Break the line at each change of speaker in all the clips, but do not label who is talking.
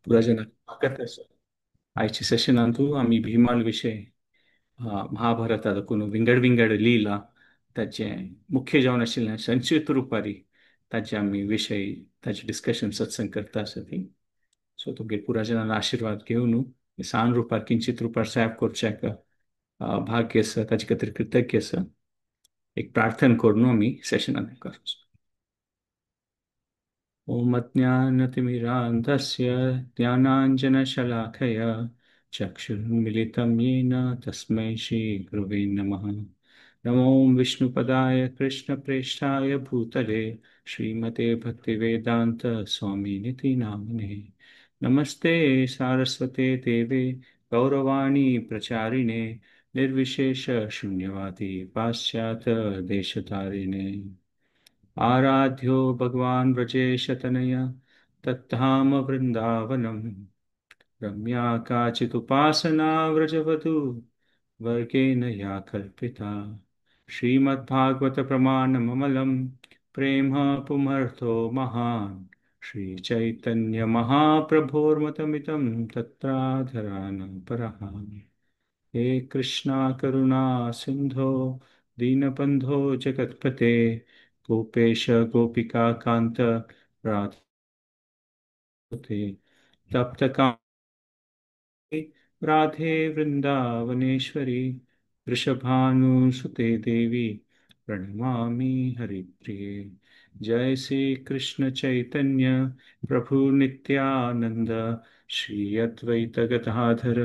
पुराजनाक स्वागत आसा. आयच्या सेशनांतू आमी भीमाल विशय महाभारतात विंगड विंगड लीला ताचें मुख्य जावन आशिल्लें संक्षिप्त रुपारी ताचे आमी विशय ताचे डिस्कशन सत्संग करता आसा ती. सो तुमगेर पुराजनान आशिर्वाद घेवन सान रुपार किंचित रुपार साहेब करच्याक भाग्य आसा, ताचे खातीर कृतज्ञ आसा. एक प्रार्थना करून आमी सेशनाक मुखार. ओम अज्ञानतिमिरान्धस्य ज्ञानाञ्जनशलाकया चक्षुरुन्मीलितं येन तस्मै श्रीगुरवे नमः. नमो विष्णुपदाय कृष्णप्रेष्ठाय भूतले श्रीमते भक्तिवेदांत स्वामिनिति नामिने. नमस्ते सारस्वते देवे गौरवाणी प्रचारिणे निर्विशेष शून्यवादी पाश्चात्य देशतारिणे. आराध्यो भगवान व्रजेशतनय तत्धाम वृंदावनम रम्या काचिदुपासना व्रजवधू वर्गेण या कल्पिता. श्रीमद्भागवत प्रमाणममलं प्रेम पुमर्थो महान श्री चैतन्य महाप्रभोर्मतमितं तत्राधरान परः. हे कृष्णा करुणा सिंधो दीनबंधो जगत्पते गोपेश गोपिका कांत राधे तप्त राधे वृंदावनेश्वरी वृषभानुसुते देवी प्रणमामि हरिप्रिये. जय श्री कृष्ण चैतन्य प्रभु नित्यानंद श्री अद्वैत गदाधर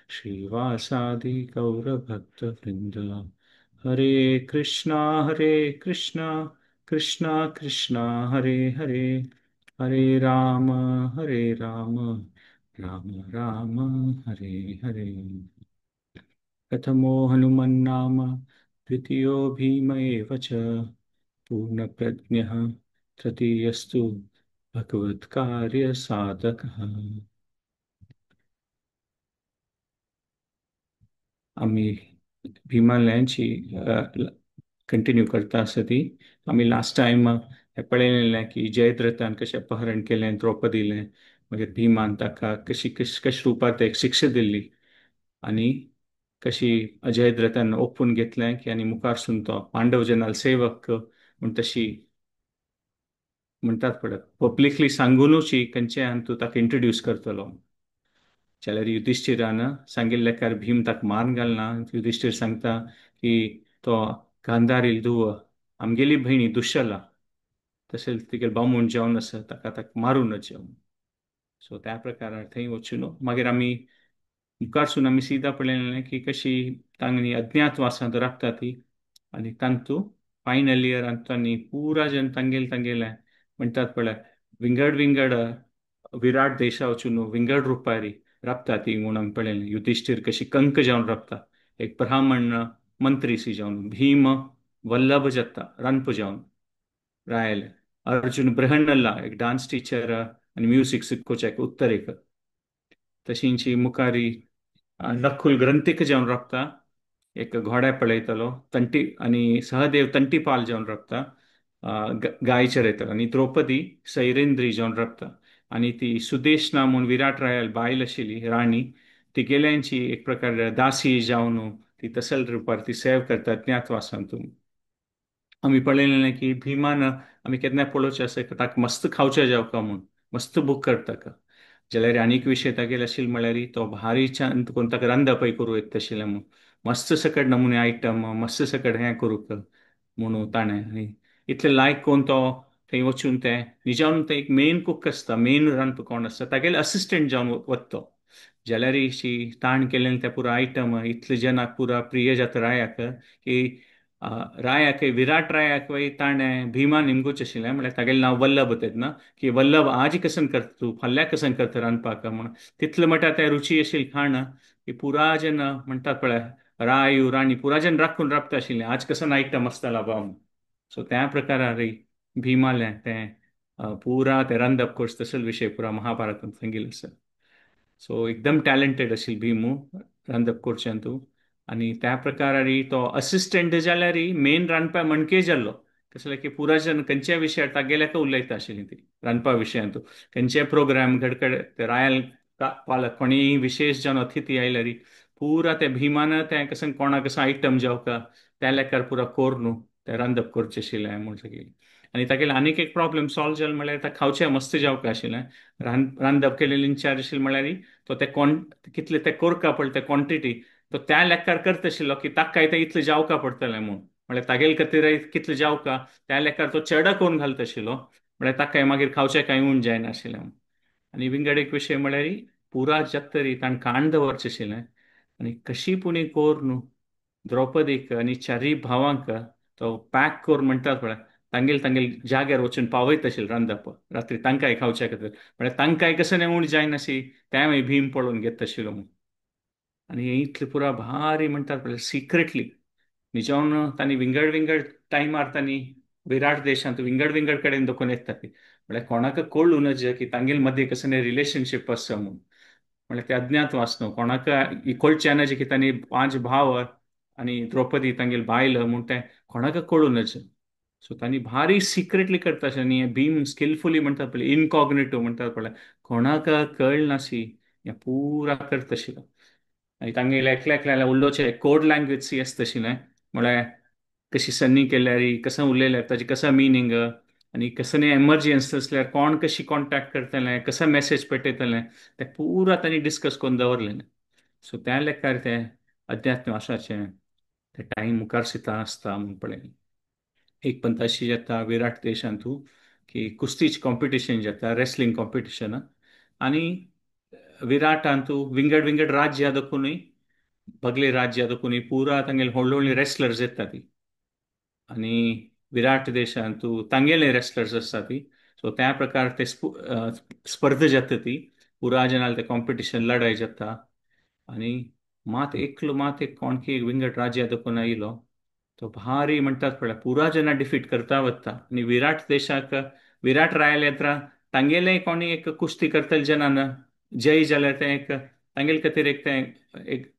श्रीवासादि गौर भक्त वृंद. हरे कृष्णा कृष्णा कृष्णा हरे हरे, हरे राम राम राम हरे हरे. प्रथमो हनुमन्नाम द्वितीयो भीम एव च पूर्णप्रज्ञः तृतीयस्तु भगवत्कार्य साधकः. आमी भीमालयांची कंटिन्यू करता आसा ती. आमी लास्ट टायम पळयलें की जयद्रथान कशें अपहरण केलें द्रौपदीलें, मागीर भीमान ताका कशी कश रुपार एक शिक्षा दिल्ली आनी कशी जयद्रथान ओपून घेतलें की आनी मुखारसून तो पांडव जनाल सेवक म्हण तशी म्हणटात पळय पब्लिकली सांगुनूच खंयचे आनी तूं ताका इंट्रोड्यूस करतलो. जाल्यार युधिश्ठिरान सांगिल्लें कार भीम ताका मारून घालना. युधिश्ठीर सांगता की तो गांधारील धुव आमगेली भयणी दुश्शला तशेंच तिगेल बामूण जावन आसा ताका ताका मारूनच जेवन. सो त्या प्रकारान थंय वचून मागीर आमी मुखारसून आमी सीधा पळयलें की कशी तांणी अज्ञातवासांत राबता ती आनी तांतू फायनल इयरान तांणी पुरा जन तांगेले तांगेले म्हणटात पळय विंगड विंगड विराट देशा वचून विंगड रुपारी राबता ती म्हूण आमी पळयलें. युधिश्ठीर कशी कंक जावन राबता, एक ब्राह्मण मंत्री सी जावन, भीम वल्लभ जाता रानप जावन रायले, अर्जुन बृहन्नला एक डान्स टिचर आनी म्युजीक शिकोवच्या उत्तरेक, तशींची मुखारी नकुल ग्रंथीक जावन राबता, एक घोड्या पळयतलो तंटी आनी सहदेव तंटीपाल जावन राबता गाय चरयतलो आनी द्रौपदी सैरेंद्री जावन राबता आनी ती सुदेशना म्हूण विराट रायाल बायल आशिल्ली राणी तिगेल्यांची एक प्रकार दासी जावन ती तसल रुपार ती सेव करता ज्ञातवासांतून. आमी पळयलें की भीमान आमी केन्ना पळोवचें आसा ताका मस्त खावचें जावका म्हूण मस्त बूक करता का. जाल्यार आनीक विशय तागेले आशिल्लो म्हळ्यार तो भारी छान कोण ताका रांदपय करूं येता आशिल्लें म्हूण मस्त सकट नमुने आयटम मस्त सकट हें करूंक म्हणून ताणें आनी इतलें लायक कोण तो थंय वचून तें निजावन तें एक मेन कूक आसता, मेन रांदप कोण आसता तागेले असिस्टंट जावन वता. जाल्यार शी ताण केलें तें पुरो आयटम इतले जनाक पुरा प्रिय जाता रायाक की रायाक विराट रायाक वय ताणें भीमा निमगूच आशिल्लें म्हळ्यार तागेलें नांव वल्लभ तेन्ना की वल्लभ आज कसन करता तूं फाल्यां कसन करता रांदपाक म्हूण तितलें म्हटल्यार तें रुची आशिल्लें खाण की पुरा जन म्हणटात पळय रायू राणी पुरा जन राखून राबता आशिल्लें आज कसन आयटम आसतालो बाबा म्हूण. सो त्या प्रकारार भीमालें तें पुरा तें रांदप कोर्स तसलो विशय पुरा महाभारतांत सांगिल्लो आसा. सो एकदम टॅलंटेड आशिल्लो भीमू रांदप कोर्च्यान तूं आनी त्या प्रकारारी तो असिस्टंट जाल्यार मेन रांदपा मणके जाल्लो कसलें की पुरा जन खंयच्याय विशयार तागेल्या उलयता आशिल्ली ती रांदपा विशयांत. खंयचे प्रोग्राम घडकड ते रायल पालक कोणीय विशेष जन अतिथी आयल्यार पुरा ते भीमान तें कसं कोणाक कसो आयटम जावका त्या लेखार पुरा कोर न्हू तें रांदप करचें आशिल्लें म्हूण सगळें. आनी तागेलें आनीक एक प्रॉब्लम सॉल्व जालें म्हळ्यार ताका खावचें मस्त जावका आशिल्लें. रांदप केलेलें इन्चार्ज आशिल्लें म्हळ्यार तो ते कोण कितले ते कोरका पडटा ते क्वॉन्टिटी तो त्या लेखार करता आशिल्लो की ताका तें इतलें जावका पडटलें म्हूण. म्हळ्यार तागेले खातीर कितलें जावका त्या लेखार तो चेडा करून घालता आशिल्लो. म्हळ्यार ताका मागीर खावचें कांय उण जायनाशिल्लें. आनी विंगड एक विशय म्हळ्यार पुरा जातरी ताणें काण दवरचें आशिल्लें आनी कशी पुणी कोर न्हू द्रौपदीक आनी चारूय भावांक तो पॅक करून म्हणटात पळय तांगेल तांगेल जाग्यार वचून पावयत आशिल्लो रांदप रात्री तांकांय खावच्या खातीर. म्हळ्यार तांकांय कसो उण जायनाशी तें मागीर भीम पळोवन घेता आशिल्लो म्हूण. आनी हें इतलें पुरा भारी म्हणटात पळय सिक्रेटली निजावन तांणी विंगड विंगड टायमार तांणी विराट देशांत विंगड विंगड कडेन दखून येता ती. म्हळ्यार कोणाक कळूं नज की तांगेल मदीं कसलें रिलेशनशीप आसा म्हूण. म्हळ्यार ते अज्ञातवास न्हू कोणाक कळचें नज की तांणी पांच भाव आनी द्रौपदी तांगेल बायल म्हूण तें कोणाक कळूं नज. सो तांणी भारी सिक्रेटली करता आशिल्लें. आनी भीम स्किलफुली म्हणटात पळय इनकॉग्नेटिव्ह म्हणटात पळय कोणाक कळनाशी हें पुरा करता आशिल्लो. आनी तांगेले एकल्या एकल्याला उलोवचें कोड लँग्वेज सी आसता आशिल्लें. म्हळ्यार कशी सन्नी केल्यार कसो उलयल्यार ताजें कसो मिनींग आनी कसले एमर्जन्सी आसल्यार कोण कशी कॉन्टेक्ट करतलें कसो मॅसेज पेटयतलें तें पुरा तांणी डिस्कस करून दवरलेलें. सो त्या लेखार तें अध्यात्मवासाचें ते टायम मुखार सिता आसता म्हूण पळयलें. एक पंत अशी जाता विराट देशांतू की कुस्तीच कॉम्पिटिशन जाता रेसलिंग कॉम्पिटिशन आनी विराटांतू विंगड विंगड राज्यां दाखोवनूय बगले राज्यां दाखोवनूय पुरा तांगेले व्हडले व्हडले रेसलर्स येता ती आनी विराट देशांतू तांगेले रेसलर्स आसता ती. सो त्या प्रकार ते स्पर्धा जाता ती पुरा जनाल ते कॉम्पिटिशन लढाय जाता आनी मात एकलो मात एक कोणकी विंगड राज्यां दाखोवन आयलो तो भारी म्हणटात पळय पुरा जना डिफीट करता वता आनी विराट देशाक विराट रायल येत्रा तांगेले कोणी एक कुस्ती करतले जनान जय जाल्यार तें एक तांगेले खातीर एक तें एक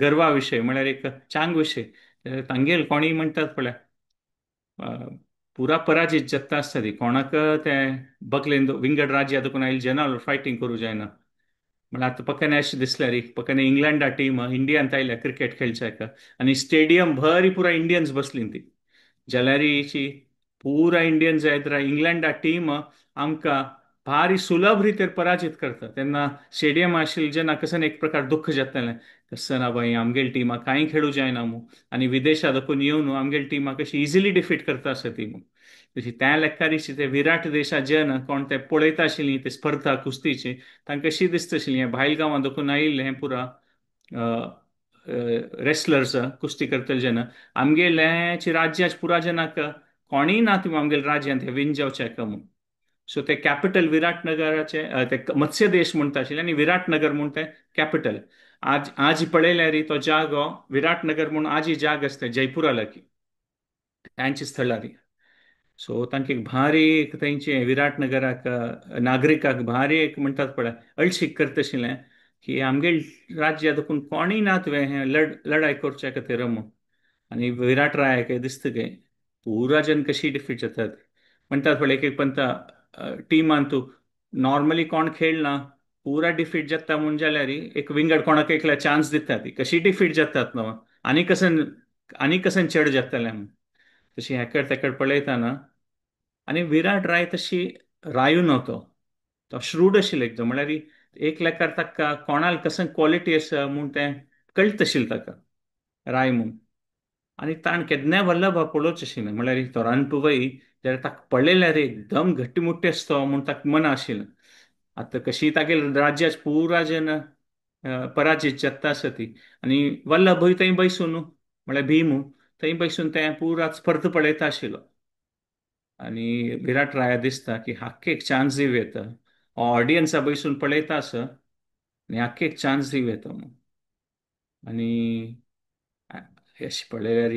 गर्वा विशय म्हळ्यार एक चांग विशय. तांगेल कोणी म्हणटात पळय पुरा पराजीत जाता आसता ती कोणाक ते बगलेन विंगड राज्यां देखून आयले जना फायटींग करूं जायना. म्हळ्यार आतां पक्याने अशें दिसल्यार पक्याने इंग्लंडा टीम इंडियांत आयल्या क्रिकेट खेळच्याक आनी स्टेडियम भरी पुरा इंडियन्स बसली ती जाल्यारीची पुरा इंडियन्स जायत इंग्लंडा टीम आमकां भारी सुलभ रितीर पराजीत करता तेन्ना स्टेडियम आशिल्ले जेन्ना कसं एक प्रकार दुख्ख जातलें कसं ना बाई आमगेल टिमा कांय खेळूं जायना मू आनी विदेशा दाखोवन येवन न्हू आमगेल टिमा कशी इजिली डिफीट करता आसा ती म्हूण. तशी त्या लेखारीची ते विराट देशा जन कोण ते पळयता आशिल्ली ते स्पर्धा कुस्तीची तांकां कशी दिसता आशिल्ली हें भायल गांवां दाखोवन आयिल्लें हें पुरा रेसलर्स कुस्ती करतले जेन्ना आमगेल्याची राज्याच पुरा जनाक कोणीय ना ती आमगेल्या राज्यांत हे विन जावचे म्हूण. सो ते कॅपिटल विराटनगराचे ते मत्स्य देश म्हणटा आशिल्ले आनी विराटनगर म्हूण तें कॅपिटल. आज आज पळयल्यार तो जागो विराटनगर म्हूण आजी जाग आसता जयपुरा लागीं तांची स्थळारी. सो तांकां एक भारी एक तेंचे विराटनगराक नागरिकाक भारी एक म्हणटात पळय अळशीक करता आशिल्लें की आमगेल राज्या देखून कोणीय ना तुवें हें लढाय करच्या खातीर म्हूण. आनी विराट रायाक दिसता काय पुरा जन कशी डिफीट जातात म्हणटात पळय एक एक पंता टिमान तूं नॉर्मली कोण खेळना पुरा डिफीट जाता म्हूण जाल्यार एक विंगड कोणाक एकल्या चान्स दिता ती कशी डिफीट जातात न्हू आनी कसन आनी कसन चड जातलें म्हूण. तशी हेकड तेकड पळयतना आनी विराट राय तशी रायू नव्हतो तो श्रूड आशिल्लो एकदम म्हळ्यार एक लेखार ताका कोणाल कसं क्वॉलिटी आसा म्हूण तें कळटा आशिल्लें ताका राय म्हूण. आनी ताण केन्नाय वल्लभ पळोवचें आशिल्लें म्हळ्यार तो रानपुवय जाल्यार ताका पळयल्यार एकदम घट्टीमुट्टी आसतो म्हूण ताका मना आशिल्लें. आतां कशी तागेले राज्याच पुरा जन पराजीत जाता आसा ती आनी वल्लभूय थंय बैसून म्हळ्यार भीम थंय बैसून तें पुरा स्पर्ध पळयता आशिल्लो. आनी विराट राया दिसता की हाका एक चान्स दिवं येता ऑडियन्सा बैसून पळयता आसा आनी हाका एक चान्स दिवं येता म्हूण. आनी अशें पळयल्यार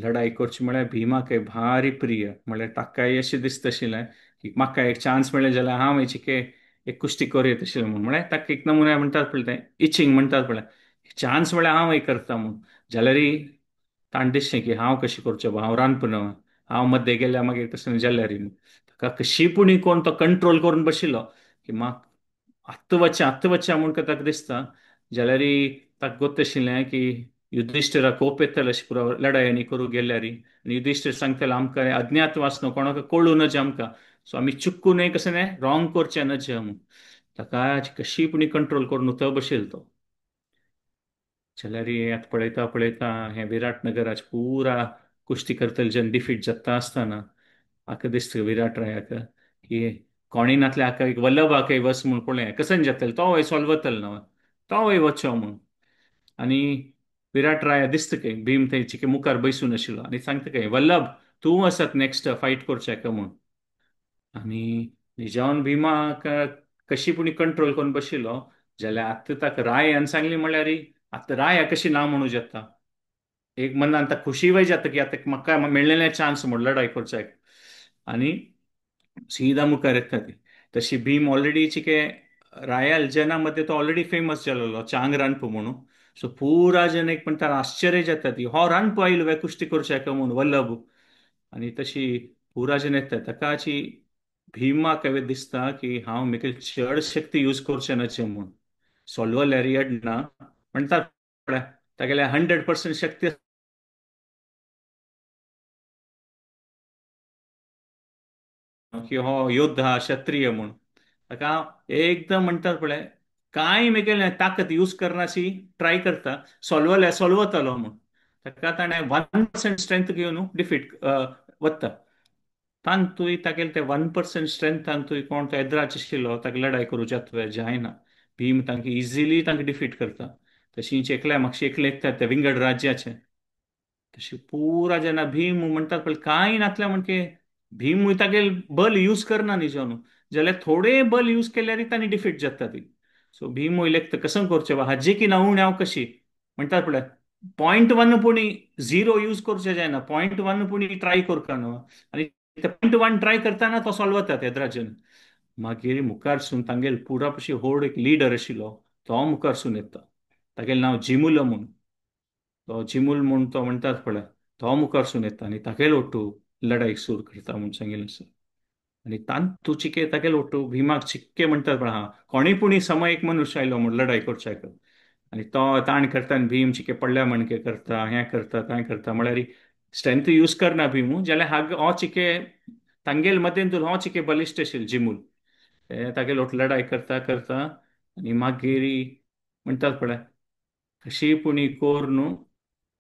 लढाई करची म्हळ्यार भीमाक भारी प्रिय म्हळ्यार ताकाय अशें दिसता आशिल्लें की म्हाका एक चान्स मेळ्ळें जाल्यार हांव हेची एक कुस्ती करूं येता आशिल्लें म्हूण. म्हळ्यार ताका एक नमुना म्हणटात पळय तें इचिंग म्हणटात पळय चान्स म्हळ्यार हांव एक करता म्हूण. जाल्यार ताणें दिसचें की हांव कशें करचें हांव रांदप न्हू हांव मद्दे गेल्यार मागीर तशें जाल्यार ताका कशी पुणी कोण तो कंट्रोल करून बशिल्लो की म्हाका आत्तां वचचें आत्तां वचचें म्हूण ताका दिसता. जाल्यार ताका गोत्त आशिल्लें की युधिश्ठिरा कोप येतले अशें पुरो लडाय आनी करूंक गेल्यार आनी युधिश्ठीर सांगतले आमकां अज्ञातवास न्हू, कोणाक कळूं नज आमकां, सो आमी चुकूनय कशें न्हय रॉंग करचें नज म्हूण. ताका कशी पुणी कंट्रोल करून थंय बशिल्लो तो. जाल्यार आतां पळयता पळयता हें विराटनगराच पुरा कुश्ती करतले जेन्ना डिफीट जाता आसतना हाका दिसता विराट रायाक की कोणी नातले हाका एक वल्लभाकय वच म्हूण पळय कसन जातले, तो वय सोल्वतलो न्हय, तो वय वचो म्हूण. आनी विराट राया दिसता खंय भीम थंय चिके मुखार बैसून आशिल्लो आनी सांगता खंय, वल्लभ तूं वचत नेक्स्ट फायट करचें म्हूण. आनी निजावन भीमाक कशी पुणी कंट्रोल करून बशिल्लो जाल्यार आतां ताका रायान सांगली म्हणल्यार आतां राया कशी ना म्हणू जाता. एक मनान ताका खुशी वय जाता की आतां म्हाका मेळ्ळेलें चान्स म्हूण लडाय करच्याक. आनी सीधा मुखार येता ती. तशी भीम ऑलरेडी चिके रायाल जना मध्ये तो ऑलरेडी फेमस जालेलो चांग रानपू म्हणून. सो पुरा जन एक म्हणटा आश्चर्य जाता ती हो रानपू आयलो वे कुश्ती करच्याक म्हूण वल्लभ. आनी तशी पुरा जन येता ताकाची भीमाक हांवें दिसता की हांव म्हाका चड शक्ती यूज करचें न्हय म्हूण. सोल्वल्यार येडना म्हणटा तागेले 100% शक्ती की हो योद्धा क्षत्रिय म्हूण. ताका एकदम म्हणटात पळय कांय मेगेलें ताकद यूज करनाशी ट्राय करता सोल्वल्यार सोल्वतलो म्हूण. ताका ताणें 1% स्ट्रेंथ घेवन डिफीट वता. तांतूय तागेले ते 1% स्ट्रेंथांतूय कोण तो एद्राच आशिल्लो ताका लडाय करूं जाता जायना. भीम तांकां इजिली तांकां डिफीट करता. तशींच एकल्या मातशें एकले येतात ते विंगड राज्याचे. तशी पुरा जेन्ना भीम म्हणटात पळय कांय नातलें म्हणके भीम तागेले बल यूज करना न्ही जावन, जाल्यार थोडे बल यूज केल्यार तांणी डिफीट जाता ती. सो भीम लेखता कसं करचें हाजी की ना उणें हांव कशी म्हणटात पळय 0.1 पुणी 0 यूज करचें जायना, 0.1 पुणी ट्राय करता न्हू. आनी ते 0.1 ट्राय करतना तो सॉल्व जाता तेद्राचेन. मागीर मुखारसून तांगेल पुरा पशी होड एक लिडर आशिल्लो तो मुखारसून येता, तागेलें नांव जिमुल म्हूण. तो जिमुल म्हूण तो म्हणटात पळय तो मुखारसून येता आनी तागेलो ओटू लडाई सूर करता म्हूण सांगिल्लें आसा. आनी तांतू चिके तागेलो ओटू भीमाक चिक्के म्हणटात पळय हा कोणी पुणी समय एक मनुष्य आयलो म्हूण लडाई करच्याक. आनी तो ताण करता आनी भीम चिके पडल्या म्हणके करता, हें करता तें करता, म्हळ्यार स्ट्रेंथ यूज करना भीमू. जाल्यार हाग हो चिके तांगेल मदेन हो चिके बलिश्ट आशिल्लो जिमूल, ते तागेलो लडाई करता करता आनी मागीर म्हणटात पळय कशी पुणी कोर न्हू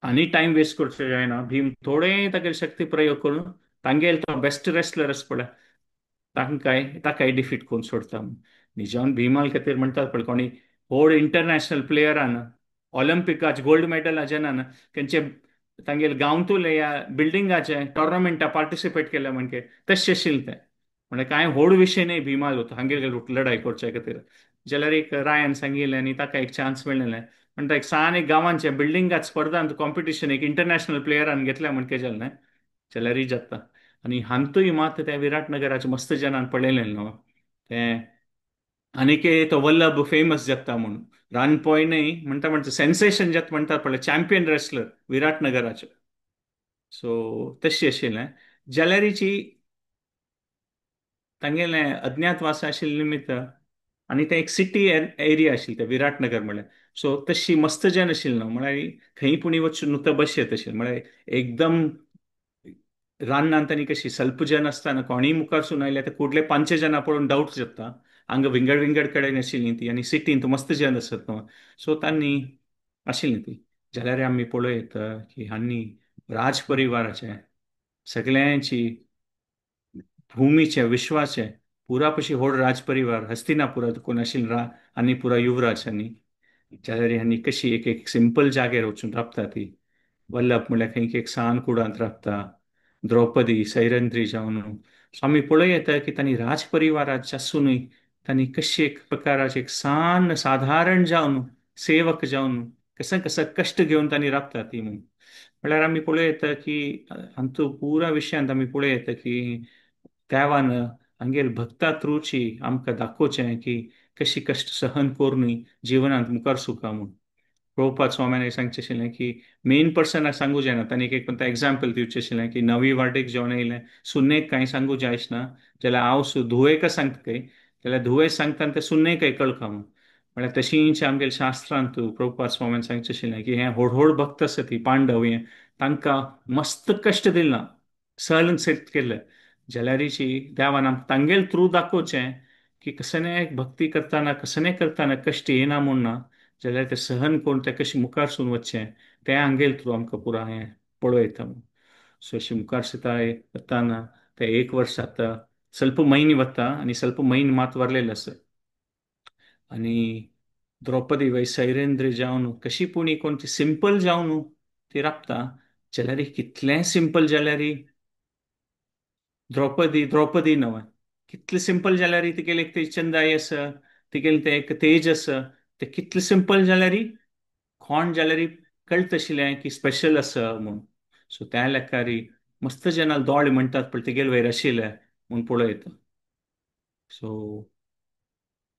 आनी टायम वेस्ट करचो जायना. भीम थोडे तागेले शक्ती प्रयोग करून तांगेल तो बेस्ट रेसलर आसा पळय तांकांय ताकाय डिफीट करून सोडता. निजान भीमाल खातीर म्हणटात पळय कोणी व्हड इंटरनॅशनल प्लेयरान ऑलिम्पिकाच गोल्ड मेडल जेन्ना तेंचे तांगेले गांवतुले ह्या बिल्डिंगाचे टोर्नामेंटा पार्टिसिपेट केल्या म्हणके तशें आशिल्लें तें. म्हणजे कांय व्हड विशय न्हय भीमाल हांगेले लडाई करच्या खातीर. जाल्यार एक रायान सांगिल्लें आनी ताका एक चान्स मेळ्ळें म्हणटा एक सान एक गांवांचे बिल्डिंगाच स्पर्धांत कॉम्पिटिशन एक इंटरनॅशनल प्लेयरान घेतल्या म्हणके जालें न्हय जाल्यारय जाता. आनी हांतूय मात त्या विराटनगराचे मस्त जनान पळयलें न्हू तें आनीक तो वल्लभ फेमस जाता म्हूण रानपोय न्हय म्हणटा म्हणटा सेन्सेशन जाता म्हणटात पळय चॅम्पियन रेसलर विराटनगराचे. सो तशें आशिल्लें जाल्यारीची तांगेलें अज्ञातवास आशिल्लें निमित्त आनी तें एक सिटी एरिया आशिल्लें तें विराटनगर म्हणल्यार. सो तशी मस्त जन आशिल्लें न्हू म्हळ्यार खंय पुणी वचून नुकतें बसचें तशें म्हळ्यार एकदम रानांत आनी कशी सल्प जन आसतना कोणीय मुखारसून आयल्यार ते कुडले पांचशे जाणां पळोवन डावट जाता. हांगा विंगड विंगड कडेन आशिल्ली ती आनी सिटींत मस्त जन आसत न्हू. सो तांणी आशिल्ली ती. जाल्यार आमी पळयत की हांणी राज परिवाराचे सगळ्यांची भुमीचे विश्वाचे पुरा पशी व्हड राजपरिवार हस्तिनापुरात कोण आशिल्लो आनी पुरा युवराज आनी जाल्यार हांणी कशी एक एक सिंपल जाग्यार वचून राबता ती. वल्लभ म्हणल्यार खंय एक सान कुडांत राबता, द्रौपदी सैरंत्री जावन. सो आमी पळोवं येता की तांणी राजपरिवाराचे आसुनूय तांणी कशी एक प्रकाराचे एक सान साधारण जावन सेवक जावन कसं कसं कश्ट घेवन तांणी राबता ती म्हूण. म्हळ्यार आमी पळोवं येता की हातूंत पुरा विशयांत आमी पळोवं येता की देवान हांगेर भक्ता थ्रूची आमकां दाखोवचें की कशी कश्ट सहन करूनय जिवनांत मुखार सुका म्हूण. प्रभुपाद स्वाम्यान सांगचें आशिल्लें की मेन पर्सनाक सांगू जायना. तांणी एक एक एग्जाम्पल दिवचें आशिल्लें की नवी वाटेक जेवण येयलें सुन्नेक कांय सांगू जायच ना, जाल्यार हांव धुवेक सांगता काय, जाल्यार धुवे सांगता आनी तें सुन्नेकय कळका म्हूण. म्हळ्यार तशींच आमगेल्या शास्त्रांत प्रभुपाद स्वाम्यान सांगचें आशिल्लें की हें व्हड व्हड भक्त आसा ती पांडव हें तांकां मस्त कश्ट दिला, सहन सेट केलें, जाल्यारीची देवान आमकां तांगेल थ्रू दाखोवचें की कसने भक्ती करतना कसने करतना कश्ट येना म्हूण ना, जाल्यार तें सहन करून तें कशें मुखार सून वचचें तें आमगेल थ्रू आमकां पुरा हें पळयता म्हूण. सो अशें मुखार सुद्दां वताना तें एक वर्स जाता, स्वल्प म्हयने वता आनी स्वल्प म्हयने मात वरलेले आसा. आनी द्रौपदी वय सैरेंद्र जावन कशी पूण कोण ती सिंपल जावन ती राबता, जाल्यार कितलें सिंपल जाल्यार द्रौपदी द्रौपदी नव्हय, कितलें सिंपल जाल्यार तिगेलें एक ते चंदाय आसा, तिगेलें तें एक तेज आसा, तें कितलें सिंपल जाल्यार कोण जाल्यार कळत आशिल्लें की स्पेशल आसा म्हूण. सो त्या लेखारी मस्त जाणां दोळे म्हणटात पण तिगेले वयर आशिल्लें म्हूण पळयता. सो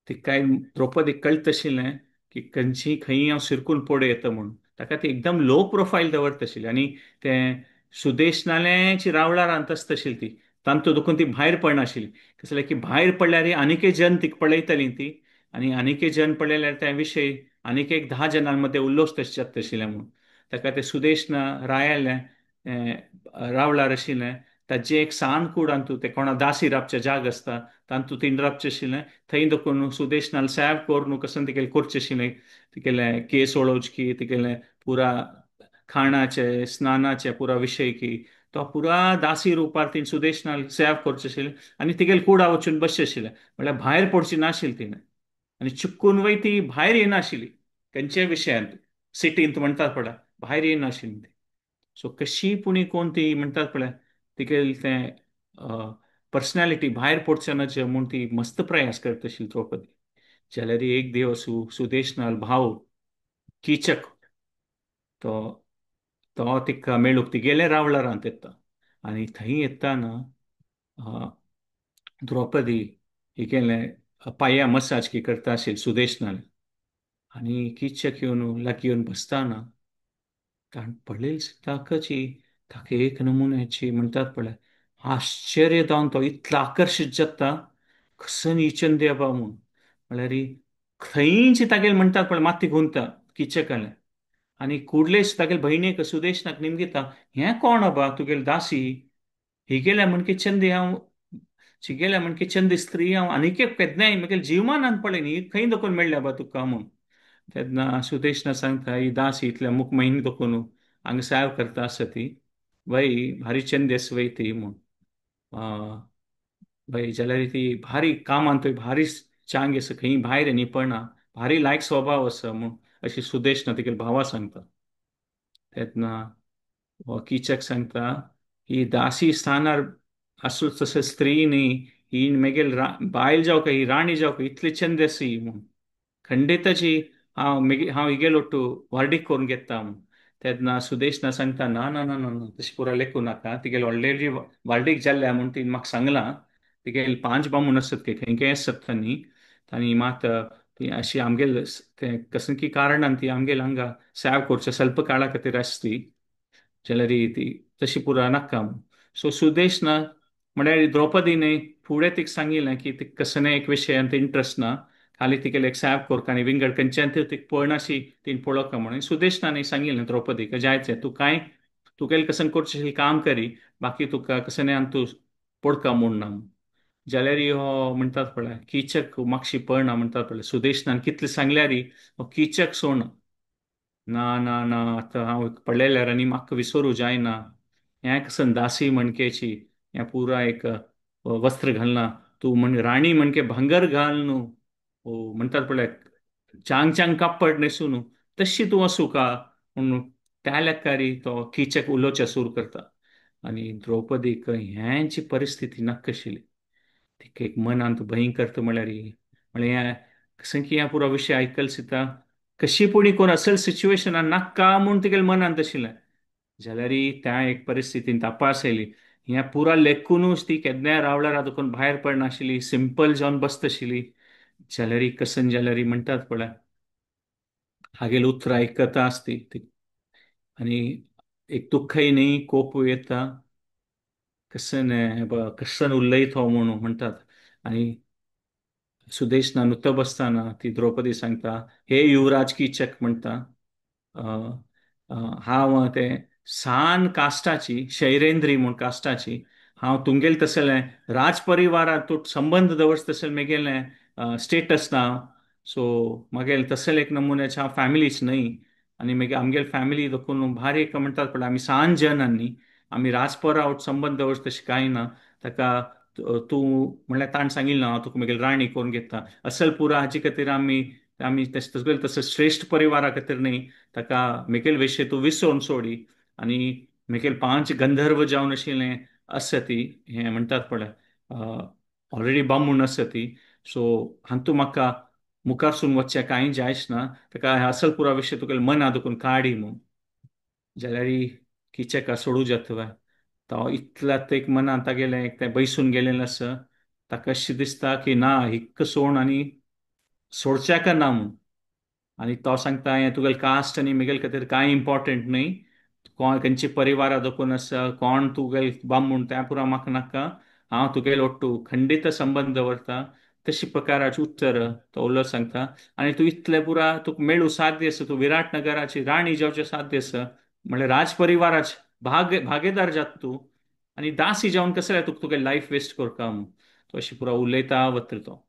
तिकाय द्रौपदीक कळत आशिल्लें की खंयची खंय हांव शिरकून पडूं येता म्हूण. ताका ती एकदम लो प्रोफायल दवरता आशिल्ली आनी तें सुदेशनाल्याची रावळार आसता आशिल्ली ती, तांतू दुखून ती भायर पडनाशिल्ली. कसलें जाल्यार की भायर पडल्यार आनीकय जन तिका पळयताली ती, आनी आनीकय जन पळयल्यार त्या विशय आनीक एक 10 जणां मदें उल्लोस तशें जाता आशिल्लें म्हूण. ताका तें सुदेशना रायालें रावळार आशिल्लें ताजें एक सान कूड आंतू तें कोणा दासी राबचें जाग आसता तांतू तीन राबचें आशिल्लें, थंय दखून सुदेशनाल सेव करून कसं तिगेलें करचें आशिल्लें, तिगेलें केस वळोवची की तिगेलें पुरा खाणाचें स्नानाचें पुरा विशय की तो पुरा दासी रुपार तीन सुदेशनाल सेव करचें आशिल्लें आनी तिगेले कुडा वचून बसचें आशिल्लें. म्हळ्यार भायर पडची नाशिल्ली तिणें आनी चुकून वय ती भायर येनाशिल्ली खंयच्याय विशयांत, सिटींत म्हणटात पळय भायर येनाशिल्ली ती. सो कशी पुणी कोण ती म्हणटात पळय तिगेलें तें पर्सनॅलिटी भायर पडचें ना म्हूण ती मस्त प्रयास करता आशिल्ली द्रौपदी. जाल्यार एक दिवस सुदेशनाल भाव किचक तो तो तिका मेळूंक तिगेले रावळारांत येता आनी थंय येताना द्रौपदी हिगेलें पांया मसाज की करता आशिल्ली सुदेशनाले आनी किचक येवन लागीं येवन बसताना कारण पळयली ताकाची ताका एक नमुन्याची म्हणटात पळय आश्चर्य जावन तो इतलो आकर्शीत जाता कसन इचंदी बाबा म्हूण. म्हळ्यार खंयची तागेले म्हणटात पळय माती गुंता किचकालें आनी कुडलेच तागेले भयणीक सुदेशनाक निमगिता हें कोण बाबा तुगेले दासी, ही गेल्या म्हणके चंदी हांव शिगेल्या म्हणके चंदी स्त्री हांव आनीक एक केन्नाय म्हगेले जीवमानान पळय न्ही खंय दखून मेळ्ळ्या बा तुका म्हूण. तेन्ना सुदेशना सांगता ही दासी इतल्या मुख म्हयने दखून हांगा सेव करता आसा ती वय भारी चंदी आसा वय ती म्हूण. वय जाल्यार ती भारी कामान थंय भारी चांग आसा, खंय भायर न्ही पडना, भारी लायक स्वभाव आसा म्हूण अशी सुदेशना तिगेले भावा सांगता. तेन्ना हो किचक सांगता ही दासी स्थानार आसूं तशें स्त्री न्ही, ही मेगेल बायल जावं ही राणी जावं इतली चंद आसा ही म्हूण, खंडिताची हांव मेगे हांव हिगेलो ओट्टू व्हार्डीक करून घेता म्हूण. तेन्ना सुदेशना सांगता ना ना ना ना ना तशें पुरा लेखूं नाका, तिगेले ऑलरेडी व्हार्डीक जाल्ल्या म्हूण तिणें म्हाका सांगलां, तिगेले 5 बामूण आसत की खंय खंय आसत न्ही, तांणी मात ती अशी आमगेल तें कसली की कारणान ती आमगेल हांगा सेव करच्या स्वल्प काळा खातीर आसती जाल्यार ती तशी पुरा नाका म्हूण. सो सुदेशना म्हळ्यार द्रौपदीने फुडें तिका सांगिल्लें की तिका कसलें एक विशयांत इंट्रस्ट ना, खाली तिगेले एक सेव करका आनी विंगड खंयच्यान तिका पळनाशी तिणें पळोवका म्हणून. सुदेशनान सांगिल्लें द्रौपदीक जायचें तूं कांय तुगेलें कसन करचें काम करी, बाकी तुका कसलें आनी तूं पडका म्हूण ना. जाल्यार हो म्हणटात पळय किचक मातशी पळना म्हणटात पळय सुदेशनान कितलें सांगल्यार हो किचक सोण ना ना ना आतां हांव पळयल्यार आनी म्हाका विसरू जायना, हें कसन दासी म्हणकेची हें पुरा एक वस्त्र घालना, तूं म्हण राणी म्हणके भांगर घाल न्हू, ओ म्हणटात पळय चांग चांग कापड न्हेसूं न्हू तशी तूं आसूं का म्हणून त्या लेखारी तो किचक उलोवचें सुरू करता. आनी द्रौपदीक हेंची परिस्थिती नाका आशिल्ली, तिका एक मनांत भंय करता म्हळ्यार म्हळ्यार हें कसं की ह्या पुरो विशय आयकल सुद्दां कशी पुणी कोण असल सिच्युएशनान नाका म्हूण तिगेले मनांत आशिल्लें, जाल्यार त्या एक परिस्थितीन तपास आयली ह्या पुरा लेखुनूच ती केन्नाय रावळार देखून भायर पडनाशिल्ली, सिंपल जावन बसताशिल्ली. जाल्यार कसन जाल्यार म्हणटात पळय हागेल उतरां आयकता आसती आनी एक दुख्खय न्ही, कोपूय येता, कसन कसन उलयत हो म्हणून म्हणटात. आनी सुदेशना नुत बसतना ती द्रौपदी सांगता, हे युवराज किचक म्हणटा, हांव ते सान कास्टाची, शैरेंद्री म्हूण कास्टाची, हांव तुमगेले तसलें राजपरिवारात तूं संबंद दवरता तसलें मेगेलें स्टेटस ना, सो मागेले तसले एक नमुन्याचे हांव फॅमिलीच न्हय, आनी मागीर आमगेले फॅमिली देखून भारी एक म्हणटात पळय आमी सान जन न्ही, आमी राजपरावट संबंद दवरता तशें कांय ना, ताका तूं म्हणल्यार ताणें सांगिल्लें ना हांव तुका मागीर राणी करून घेता, असल पुरा हाचे खातीर आमी आमी तसले तसो श्रेश्ठ परिवारा खातीर न्ही, ताका मेगेल विशय तूं विसोवन सोडी आनी मेगेल पांच गंधर्व जावन आशिल्लें आसा ती, हें म्हणटात पळय ऑलरेडी बामूण आसा ती, सो हातूंत म्हाका मुखारसून वचचें कांय जायच ना, ताका असल पुरा विशय तुका मना दुखून काडी म्हूण जाल्यार किचेका सोडू जाता तो इतल्या एक मनान तागेलें तें बैसून गेलेलें आसा, ताका अशें दिसता की ना हिक्क सोण आनी सोडच्याक ना म्हूण, आनी तो सांगता हें तुगेलें कास्ट आनी मेगेले खातीर कांय इम्पोर्टंट न्हय, कोण खंयचे परिवारा दखून आसा, कोण तुगेले बामूण तें पुरा म्हाका नाका, हांव तुगेले ओट्टू खंडीत संबंद दवरता, तशी प्रकाराचे उत्तर तो उलो सांगता. आनी तूं इतलें पुरा तुका मेळूं साध्य आसा, तूं विराट नगराची राणी जावचें साध्य आसा, म्हणल्यार राजपरिवाराचे भागेदार जात तूं, आनी दासी जावन कसलें तुका तुगे लायफ वेस्ट करता म्हूण तो अशें पुरा उलयता वता तो.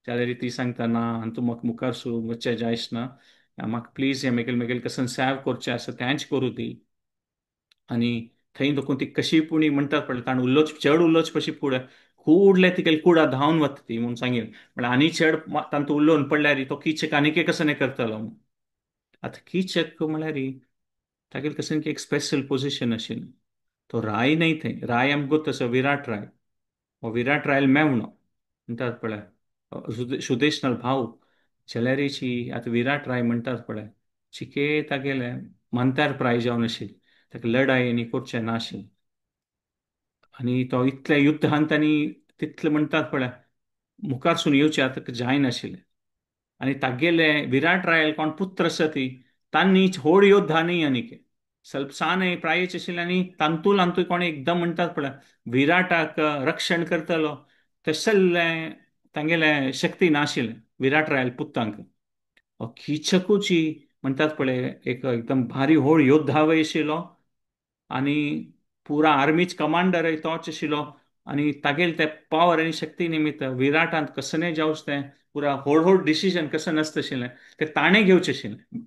जाल्यार ती सांगता ना आनी तूं म्हाका मुखार सू वचचें जायच ना, म्हाका प्लीज हें मेगेल मेगेल कसन सेव करचें आसा तेंच करूं दी. आनी थंय देखून ती कशी पुणी म्हणटात पळय ताणें उलोच चड उलोच पशी फुडें खूडले तिगेले कुडा धांवन वता ती म्हूण सांगील, म्हळ्यार आनी चड तांतू उलोवन पडल्यार तो किचक आनीक कसो नाही करतलो म्हूण. आतां किचक म्हळ्यार तागेले कशें की एक स्पेशल पोजिशन आशिल्लें, तो राय न्हय थंय, राय आमकां गोत आसा विराट राय, हो विराट रायल मेवणो म्हणटात पळय सुदेशनाल भाव, जाल्यारीची आतां विराट राय म्हणटात पळय चिके तागेले मंतार प्राय जावन आशिल्ली, ताका लडाय आनी करचें नाशिल्लें, आनी तो इतल्या युद्धांत आनी तितलें म्हणटात पळय मुखारसून येवचें आतां जायनाशिल्लें. आनी तागेले विराट रायल कोण पुत्र आसा ती तांणी व्हड योद्धा न्हय आनीक स्वल्प सान प्रायेचे आशिल्ले आनी तांतूल हातूंत कोण एकदम म्हणटात पळय विराटाक रक्षण करतलो तसलें तांगेलें शक्ती नाशिल्लें विराट रायल पुत्तांक. किचकूची म्हणटात पळय एक एकदम भारी व्हड योद्धा वय आशिल्लो आनी पुरा आर्मीच कमांडरय तोच आशिल्लो, आनी तागेले ते पावर आनी शक्ती निमित्त विराटांत कसलें जावचें तें पुरा व्हड व्हड डिसिजन कसं नासता आशिल्लें तें ताणें घेवचें आशिल्लें.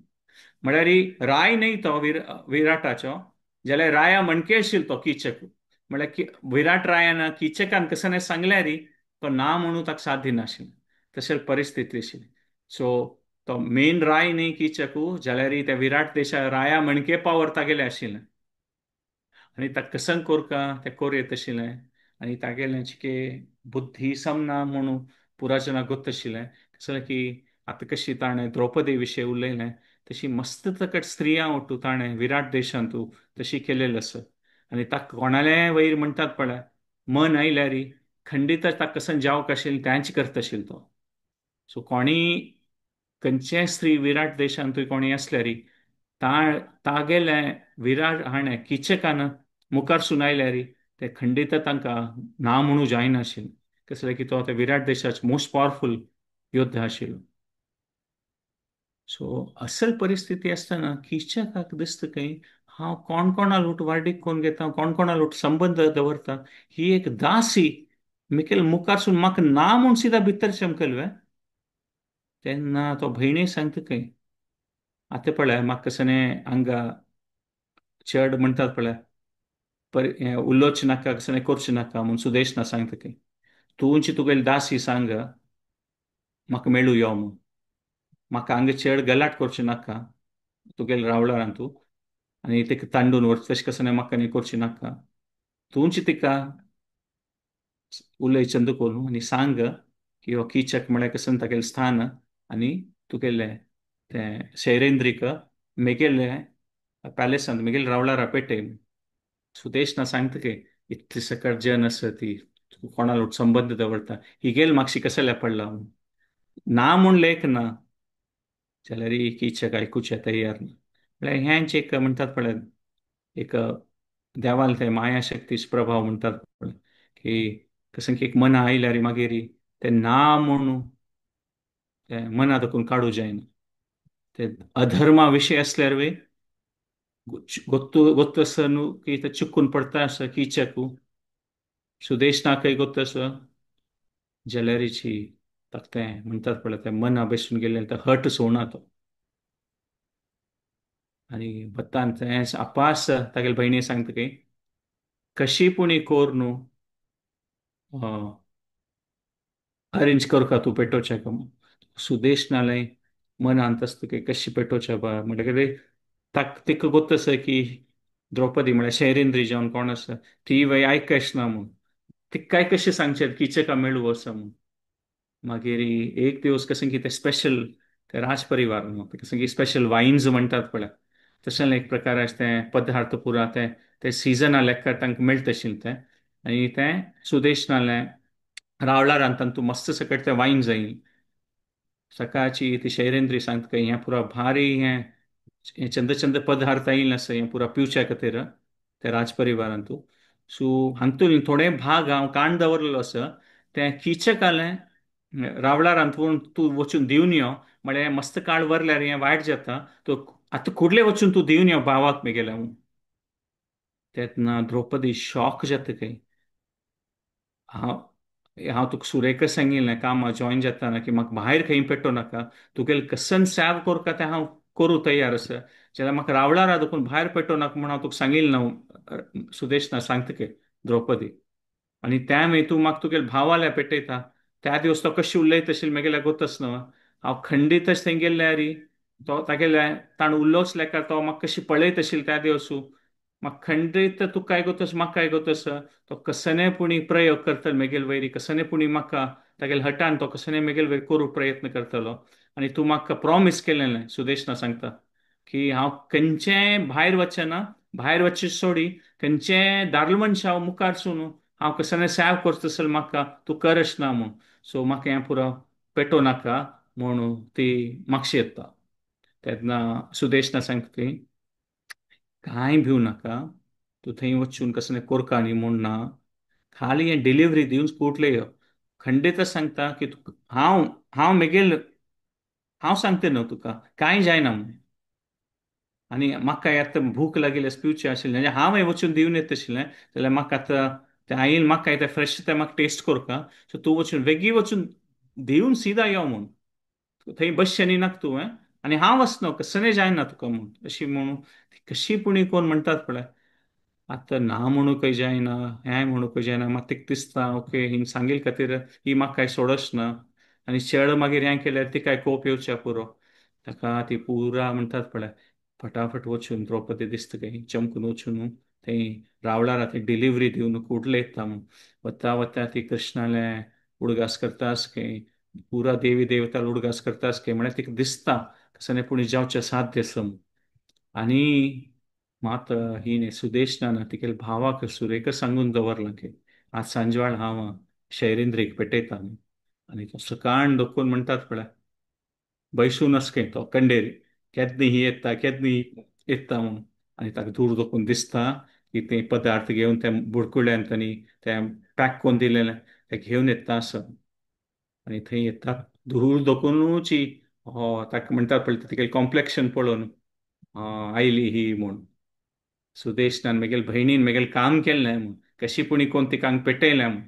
म्हळ्यार राय न्हय तो विराटाचो, जाल्यार राया म्हणके आशिल्लो तो किचक, म्हळ्यार विराट रायान किचकान कसं नाही सांगल्यार तो ना म्हणून ताका साथ दिनाशिल्लें, तशें परिस्थिती आशिल्ली. सो तो मेन राय न्हय किचकू, जाल्यार त्या विराट देशा राया म्हणके पावर तागेले आशिल्लें आनी ताका कसं कोरका तें कोर येत आशिल्लें, आनी तागेलें चिके बुद्धी समना म्हणून पुराजना गोत आशिल्लें. कसलें की आतां कशी ताणें द्रौपदी विशय उलयलें तशी मस्त तकट स्त्रियां ओटू ताणें विराट देशांतू तशी केलेलें आसा, आनी ताका कोणालें वयर म्हणटात पळय मन आयल्यार खंडीत ताका कसं जावंक आशिल्लें तेंच करता आशिल्लो तो. सो कोणी खंयचेय स्त्री विराट देशांतूय कोणी आसल्यार तागेलें विराट हाणें किचकान मुखार सुनायल्यार ते खंडीत तांकां ना म्हणूं जायनाशिल्लें, कसलें की तो आतां विराट देशाचो मोस्ट पावरफूल योद्धा आशिल्लो. सो असल परिस्थिती आसतना किचकाक दिसता खंय हांव कोण कोणा लूट वार्डीक कोण घेता, कोण कोणा लूट संबंद दवरता, ही एक दासी मिकेल मुखारसून म्हाका ना म्हूण सिदा भितर चमकल वे. तेन्ना तो भयणी सांगता खंय आतां पळय म्हाका कसलें हांगा चड म्हणटात पळय उलोवचें नाका कसलें करचें नाका म्हूण सुदेश ना सांगता खंय तूंची तुगेली दासी सांग म्हाका मेळूं यो म्हूण, म्हाका हांगा चड गलाट करचें नाका तुगेले रावळारान तूं आनी तिका तांडून व्हर तशें कसलें म्हाका न्ही करचें नाका, तूंच तिका उलय चंद करून आनी सांग की हो किचक म्हळ्यार कसलें तागेलें स्थान आनी तुगेलें तें शैरेंद्रीक मेगेले पॅलेसांत मेगेले रावळारा पेटय. सुदेश ना सांगता की इतली सकट जन आसा ती कोणा संबंद दवरता, ही गेल मागशी कसल्या पडला ना म्हूण लेख ना. जाल्यार किचक आयकुचें तयार ना. म्हळ्यार हेंच एक म्हणटात पळय एक देवाल ते मायाशक्तीच प्रभाव म्हणटात पळय की कसं की एक मना आयल्यार मागीर ते ना म्हणून ते मना दाखून काडू जायना. ते अधर्मा विशय असल्यार वे ಗೊತ್ತು ಗೊತ್ತಸ न्हू की ते चुकून पडता आसा किचकू सुदेश ना खंय गोत्तस जाल्यारीची ताका तें म्हणटात पळय तें मना बेसून गेल्लें तें हट सोडना तो. आनी भत्तान तें आपास तागेले भयणी सांगता की कशी पुणी कोर न्हू अरेंज करका तूं पेटोवच्या का म्हूण. सुदेश नालें मनांत आसता की कशी पेटोवच्या बा म्हणटकीर ताका तिका गोत्त आसा की द्रौपदी म्हळ्यार शैरेंद्री जावन कोण आसा ती वय आयकश ना म्हूण, तिकाय कशें सांगचें किचका मेळूं असो म्हूण. मागीर एक दिवस कशें की ते स्पेशल ते राजपरिवार न्हू कशें की स्पेशल वायन्स म्हणटात पळय तशें एक प्रकार आसा तें पदार्थ पुरा तें ते सिजना लेखा तांकां मेळटा आशिल्लें तें. आनी तें सुदेश नालें रावळारान तांतूं मस्त सकट तें वायन जाय. सकाळची ती शैरेंद्री सांगता की हें पुरा भारी हें हें चंद चंद पदार्थ आयिल्लें आसा हें पुरा पिवच्या खातीर त्या राजपरिवारांतू. सो हातूंत थोडे भाग हांव काण दवरलेलो आसा तें किचकालें रावळारांत तूं वचून दिवन यो म्हळ्यार मस्त काळ वरल्यार हें वायट जाता तो आतां कुडले वचून तूं दिवन यो भावाक मेगेल्या म्हूण. तेन्ना द्रौपदी शॉक जाता खंय. हांव हांव तुका सुरेखा सांगिल्लें कामां जॉयन जाताना की म्हाका भायर खंय पेटोवं नाका, तुगेलें कसन सेव करका तें हांव करूं तयार आसा, जाल्यार म्हाका रावळारा देखून भायर पेटोवं नाका म्हूण हांव तुका सांगिल्लें ना सुदेश ना सांगता की द्रौपदी. आनी त्या मागीर तूं म्हाका तुगेल्या भावाल्या पेटयता त्या दिवस तो कशी उलयता आशिल्लो मेगेल्या गोतच न्हू. हांव खंडीतच थंय गेल्ले री तो तागेल्या ताणें उलोवच लेखा तो म्हाका कशी पळयत आशिल्लो त्या दिवसू म्हाका खंडीत तुका काय गोतस म्हाका काय गोतस तो कसने पुणी प्रयोग करतलो मेगेल वयरी कसने पुणी म्हाका तागेल्या हटान तो कसने मेगेल वयर करूंक प्रयत्न करतलो. आनी तूं म्हाका प्रॉमीस केलेलें सुदेशना सांगता की हांव खंयचेय भायर वचना, भायर वचचे सोडी खंयचेय दादलो मनशा मुखार सून हांव कसने सेव करता तसो म्हाका तूं करश ना म्हूण. सो म्हाका हें पुरो पेटोवं नाका म्हणून ती मागशी येता. तेन्ना सुदेशना सांगता ती कांय भिवू नाका, तूं थंय वचून कसलें कोरका न्ही म्हूण ना, खाली हें डिलिव्हरी दिवन कुटले यो. खंडीतच सांगता की तुका हांव हांव मेगेल हांव सांगता न्हू तुका कांय जायना म्हूण. आनी म्हाका आतां भूक लागिल्ली पिवचें आशिल्लें म्हणजे हांव वचून दिवन येता आशिल्लें जाल्यार म्हाका आतां तें आयिल्लें म्हाका तें फ्रेश तें म्हाका टेस्ट करका, सो तूं वचून वेगीं वचून दिवन सिदा यो म्हूण, थंय बसचें न्ही नाका तुवें आनी हांव वचना कसलें जायना तुका म्हूण. अशी म्हणून कशी पुणी कोण म्हणटात पळय आतां ना म्हणूंकय जायना हें म्हणूंकय जायना, मात तिका दिसता ओके हिंग सांगील खातीर ही म्हाका काय सोडच ना आनी शेळ मागीर हें केल्यार तिकाय कोप येवच्या पुरो. ताका ती पुरा म्हणटात पळय फटाफट वचून द्रौपदी दिसता खंय चमकून वचून थंय रावळारा थंय डिलिव्हरी दिवन कुडले येता म्हूण. वता वता ती कृष्णालें उडगास करता खंय पुरा देवी देवता उडगास करता खंय म्हळ्यार तिका दिसता कसलें पुणी जावचें साध्य आसा म्हूण. आनी मात ही सुदेशनान तिगेल्या भावाक सुरेखा सांगून दवरलां की आज सांजवाळ हांव शैरेंद्रीक पेटयता म्हूण. आनी तो सकाळ दखून म्हणटात पळय बैसून आस खंय तो कंडेरी केन्ना ही येता केन्ना ही येता म्हूण. आनी ताका दूर दखून दिसता की ते पदार्थ घेवन ते बुडकुल्यान तांणी तें पॅक करून दिलेलें तें घेवन येता आसा. आनी थंय येता दूर दखुनूच हो ताका म्हणटात पळय तिगेलें कॉम्प्लेक्शन पळोवन आयली ही म्हूण. सुदेशनान मेगेले भयणीन मेगेलें काम केल्लें म्हूण कशी पुणी कोण तिका हांगा पेटयलें म्हूण.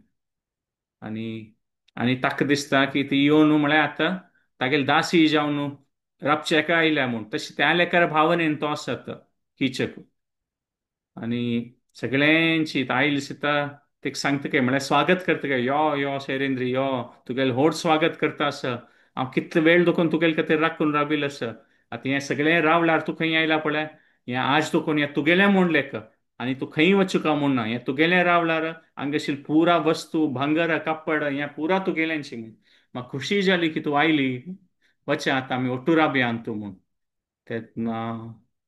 आनी आनी ताका दिसता की ती येवन म्हळ्यार आतां तागेले दासी जावन राबचेका आयल्या म्हूण, तशें त्या लेखार भावनेन तो आसता किचक. आनी सगळ्यांची आयली सीता तिका सांगता काय म्हळ्यार स्वागत करता काय यो यो शैरेंद्री यो तुगेलें व्हड स्वागत करता आसा, हांव कितलो वेळ दखून तुगेले खातीर राखून राविल्लो आसा, आतां हें सगळें रावल्यार तूं खंय आयला पळय हें आज दखून हें तुगेलें म्हूण लेख आनी तूं खंय वचूं म्हूण ना, हें तुगेलें रावल्यार हांगाशील पुरा वस्तू भांगर कापड हें पुरा तुगेलेंशी म्हूण. म्हाका खुशी जाली की तूं आयली, वच आतां आमी ओट्टू राबया तूं म्हूण. तेन्ना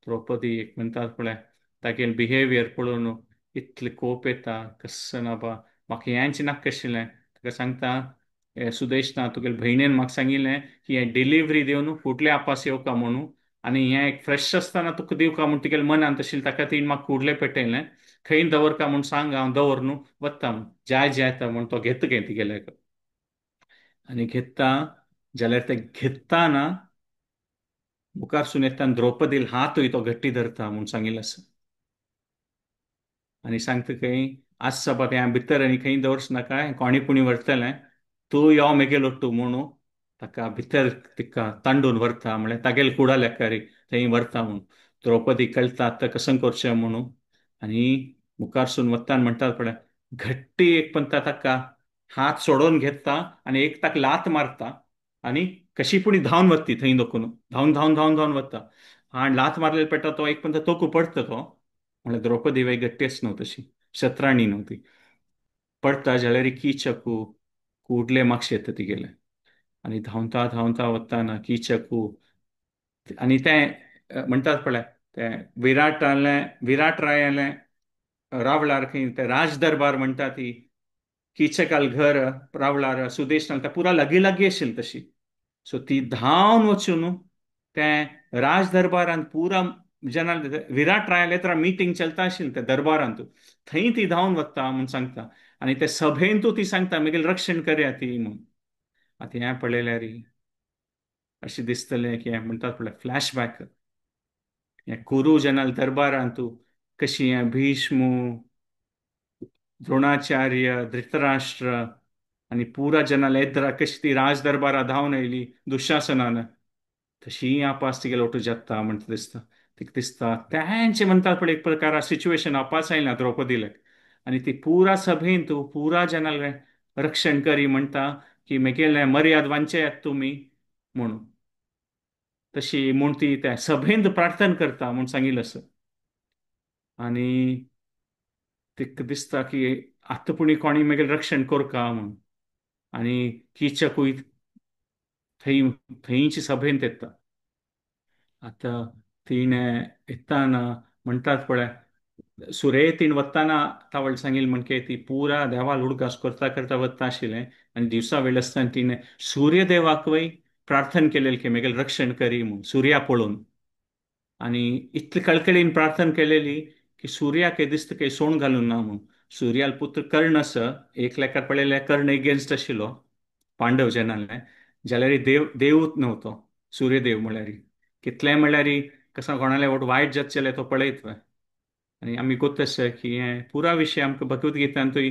द्रौपदी एक म्हणटात पळय तागेलें बिहेवियर पळोवन इतलें कोप येता कसो ना बा म्हाका हेंच नाका आशिल्लें. ताका सांगता हे सुदेश ना तुगेले भयणीन म्हाका सांगिल्लें की हें डिलिव्हरी दिवन फुडले आपास येवका म्हणून आनी हें एक फ्रेश आसतना तुका दिवका म्हूण तुगेले मनान तशें ताका तिणें म्हाका कुडले पेटयलें, खंय दवरका म्हूण सांग हांव दवर न्हू वता म्हूण, जाय जायता म्हूण तो घेता घे तिगेले आनी घेता जाल्यार ते घेतना मुखारसून येता द्रौपदील हातूय तो घट्टी धरता म्हूण सांगिल्लें आसा. आनी सांगता खंय आज सभा तें भितर आनी खंय दवरच नाका, कोणी पुणी व्हरतलें, तूं यो मेगेल ओट्टू म्हणून ताका भितर तिका तांडून व्हरता, म्हळ्यार तागेल कुडा लेकारी थंय व्हरता म्हूण. द्रौपदी कळटा आतां कसं करचें म्हणून आनी मुखारसून वत्तान म्हणटात पळय घट्टी एक पंता ताका हात सोडोवन घेता आनी एक ताका लात मारता आनी कशी पुणी धांवन वता थंय दोखून धांवन धांवन धांवन धांवन वता आनी लात मारलेले पेट्टा तो एक पंता तोकू पडटा तो, म्हळ्यार द्रौपदी वय घट्टीच न्हू तशी शत्राणी न्हू ती, पडटा जाल्यार कीचकू कुडले मागशे येता तिगेले आनी धांवता धांवता वतना कीचकू आनी तें म्हणटात पळय तें विराटालें विराट रायालें रावळार खंय ते राजदरबार म्हणटा ती कीचकाल घर रावळार सुदेश त्या पुरा लागीं लागीं आशिल्ली तशी, सो ती धांवन वचून तें राजदरबारान पुरा जना विराट रायाले तर मिटींग चलता आशिल्लें त्या दरबारांत, थंय ती धांवन वता म्हूण सांगता आनी ते सभेंतू ती सांगता मागीर रक्षण करया ती म्हूण. आतां हें पळयल्यार अशें दिसतलें की हें म्हणटात पळय फ्लॅशबॅक, हें कुरू जनाल दरबारांतू कशी हें भीष्म द्रोणाचार्य धृतराष्ट्र आनी पुरा जनाल येद्रा कशी ती राजदरबारा धांवन येयली दुशासनान, तशी आपास तिगेलो ओटू जाता म्हणटा दिसता, तिका दिसता तेंचे म्हणटात पळय एक प्रकार सिच्युएशन आपास आयला द्रौपदीले आनी ती पुरा सभेंत पुरा जनाल रक्षण करी म्हणटा की मेगेलें मर्याद वांचयात तुमी म्हणून, तशी म्हूण ती त्या सभेंत प्रार्थना करता म्हूण सांगिल्लें आसा. आनी तिका दिसता की आतां पुणी कोणी मागीर रक्षण करका म्हूण आनी कीचकूय थंय थंयची सभेंत येता. आतां तिणें येताना म्हणटात पळय सुरे तिणें वतना तावळ सांगिल्लें म्हणके ती पुरा देवाल उडगास करता करता वता आशिल्लें आनी दिवसा वेळ आसतना तिणें सुर्यदेवाक वय प्रार्थना केलेली की मागीर रक्षण करी म्हूण सुर्या पळोवन, आनी इतले कळकळीन प्रार्थना केलेली की सुर्याक दिसता काही सोण घालून ना म्हूण. सुर्याल पुत्र कर्ण आसा, एक लेखार पळयल्यार कर्ण एगेन्स्ट आशिल्लो पांडव जनाले, जाल्यार देव देवूच न्हू तो सूर्यदेव म्हळ्यार, कितलें म्हळ्यार कसा कोणाले वट वायट जात जाल्यार तो पळयत. आनी आमी गोत आसा की हें पुरा विशय आमकां भगवद्गीतांतूय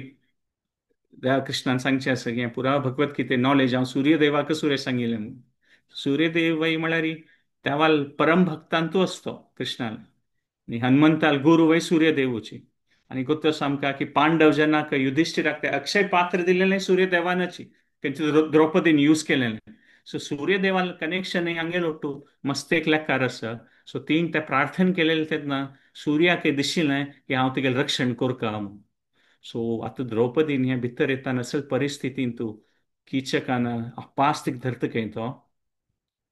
देवा कृष्णान सांगचें आसा की हें पुरा भगवद्गीते नॉलेज हांव सूर्यदेवाक सूर्य सांगिल्लें म्हूण. सूर्यदेव वय म्हळ्यार देवाल परम भक्तांतू आसतो कृष्णाल आनी हनुमंताल गुरू वय सूर्यदेवूची. आनी गोत आसा आमकां की पांडव जेन्ना युधिश्ठिराक ते अक्षय पात्र दिलेलें सूर्यदेवानची, तेंचे द्रौपदीन यूज केलेलें. सो सूर्यदेवाल कनेक्शन हांगेल ओट्टू मस्त एक लेखार आसा. सो तीन ते प्रार्थना केलेले तेन्ना सूर्याक दिशिल्लें की हांव तुगेलें रक्षण करता म्हूण. सो आतां द्रौपदीन हें भितर येता असल परिस्थितीन तूं कीचकान अपास तिका धरता खंय तो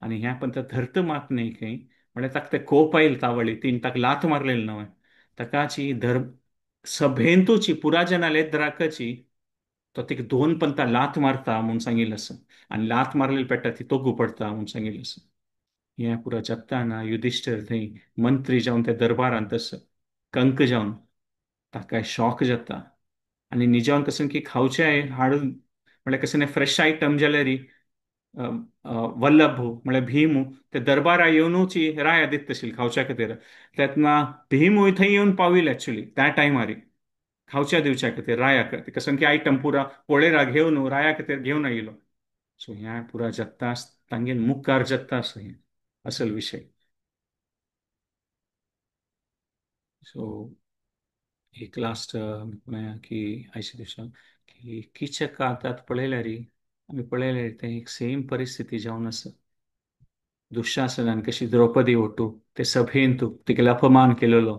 आनी ह्या पण धरता मात न्ही खंय म्हळ्यार ताका ते कोप आयल तावळी तीन ताका लात मारलेली न्हय ताकाची धर्म सभेंतूची पुराजनाले द्राकाची तो तिका दोन पंता लात मारता म्हूण सांगिल्लें आसा आनी लात मारलेली पेट्टा ती तोगू पडटा म्हूण सांगिल्लें आसा. हें पुरा जगताना युधिश्ठर थंय मंत्री जावन त्या दरबारांत आसा कंक जावन ताका शॉक जाता आनी निजावन कसं की खावचें हाडून म्हळ्यार कशें न्ही फ्रेश आयटम जाल्यार वल्लभ म्हळ्यार भीम ते दरबारा येवनूच राया दिता आशिल्ली खावच्या खातीर, तेन्ना भीमूय थंय येवन पाविल्ले एक्चुली त्या टायमार खावच्या दिवच्या खातीर राया खातीर कसं की आयटम पुरा पळेरा घेवन राया खातीर घेवन आयिल्लो. सो ह्या पुरा जगता तांगेर मुखार जगता आसा हें असल विशय. सो एक लास्ट की आयच्या दिसा की किचक आतां पळयल्यार आमी पळयल्यार तें एक सेम परिस्थिती जावन आसा. दुशासनान कशी द्रौपदी ओटू ते सभेंत तिगेलो अपमान केलेलो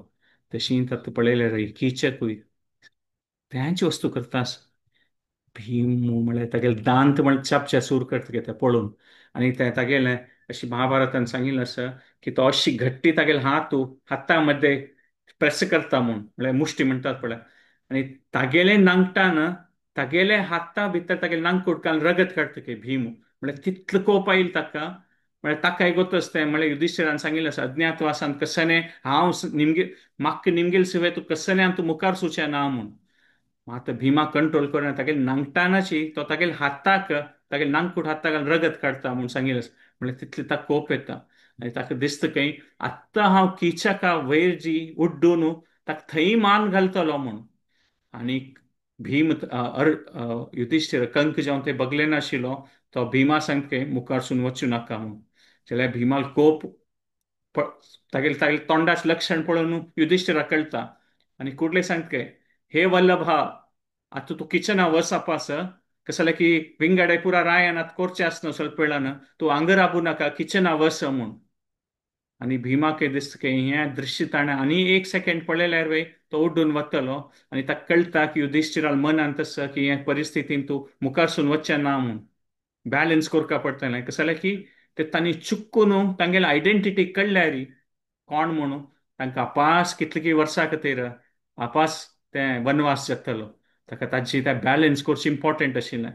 तशी आतां पळयल्यार किचकूय तेंच वस्तू करता आसा. भीम म्हळ्यार तागेले दांत म्हळ्यार चापच्या सूर करता ते पळोवन आनी तें तागेलें अशी महाभारतान सांगिल्लें आसा की तो अशी घट्टी तागेले हात हाता मध्ये प्रेस करता म्हूण म्हळ्यार मुष्टी म्हणटात पळय आनी तागेले नांगटान तागेले हाता भितर तागेले नांगकुटकान रगत काडटा की भीम म्हळ्यार तितलो कोप आयल ताका. म्हळ्यार ताकाय गोत आसता म्हळ्यार युधिश्ठिरान सांगिल्लें आसा अज्ञातवासान कसने हांव निमगे म्हाका निमगेल शिवाय तूं कसने तूं मुखार सुचें ना म्हूण. आतां भीमा कंट्रोल करून तागेले नांगटानाची तो तागेले हाताक तागेले नांगकूट हाताक रगत काडटा म्हूण सांगिल्लें आसा. म्हळ्यार तितले ताका कोप येता आनी ताका दिसता खंय आत्तां हांव किचका वयर जी उड्डून ताका थंय मान घालतलो म्हूण. आनी भीम युधिश्ठीर कंक जावन ते बगले नाशिल्लो तो भीमा सांगते मुखारसून वचूं नाका म्हूण. जाल्यार भीमाल कोप तागेले तागेले तोंडाच लक्षण पळोवन युधिश्ठिराक कळटा आनी कुडले सांगते हे वल्लभा आतां तूं किचना वस आपास कसं जालें की विंगडे पुरा रायान आतां कोरचें आसना स्वल्प वेळान तूं हांगा राबू नाका किचना वस म्हूण. आनी भीमाक दिसता की हें दृश्य ताणें आनी एक सेकेंड पळयल्यार वय तो उड्डून वतलो आनी ताका कळटा की युधिश्ठिराल मनांत आसा की हे परिस्थितीन तूं मुखारसून वचचें ना म्हूण. बॅलन्स करपा पडटलें कशें जालें की ते तांणी चुकून तांगेले आयडेंटिटी कळ्ळ्यार कोण म्हणून तांकां अपास कितलीं वर्सां खातीर आपास तें वनवास जातलो. ताका ताची तें बॅलन्स करचें इम्पोर्टंट आशिल्लें.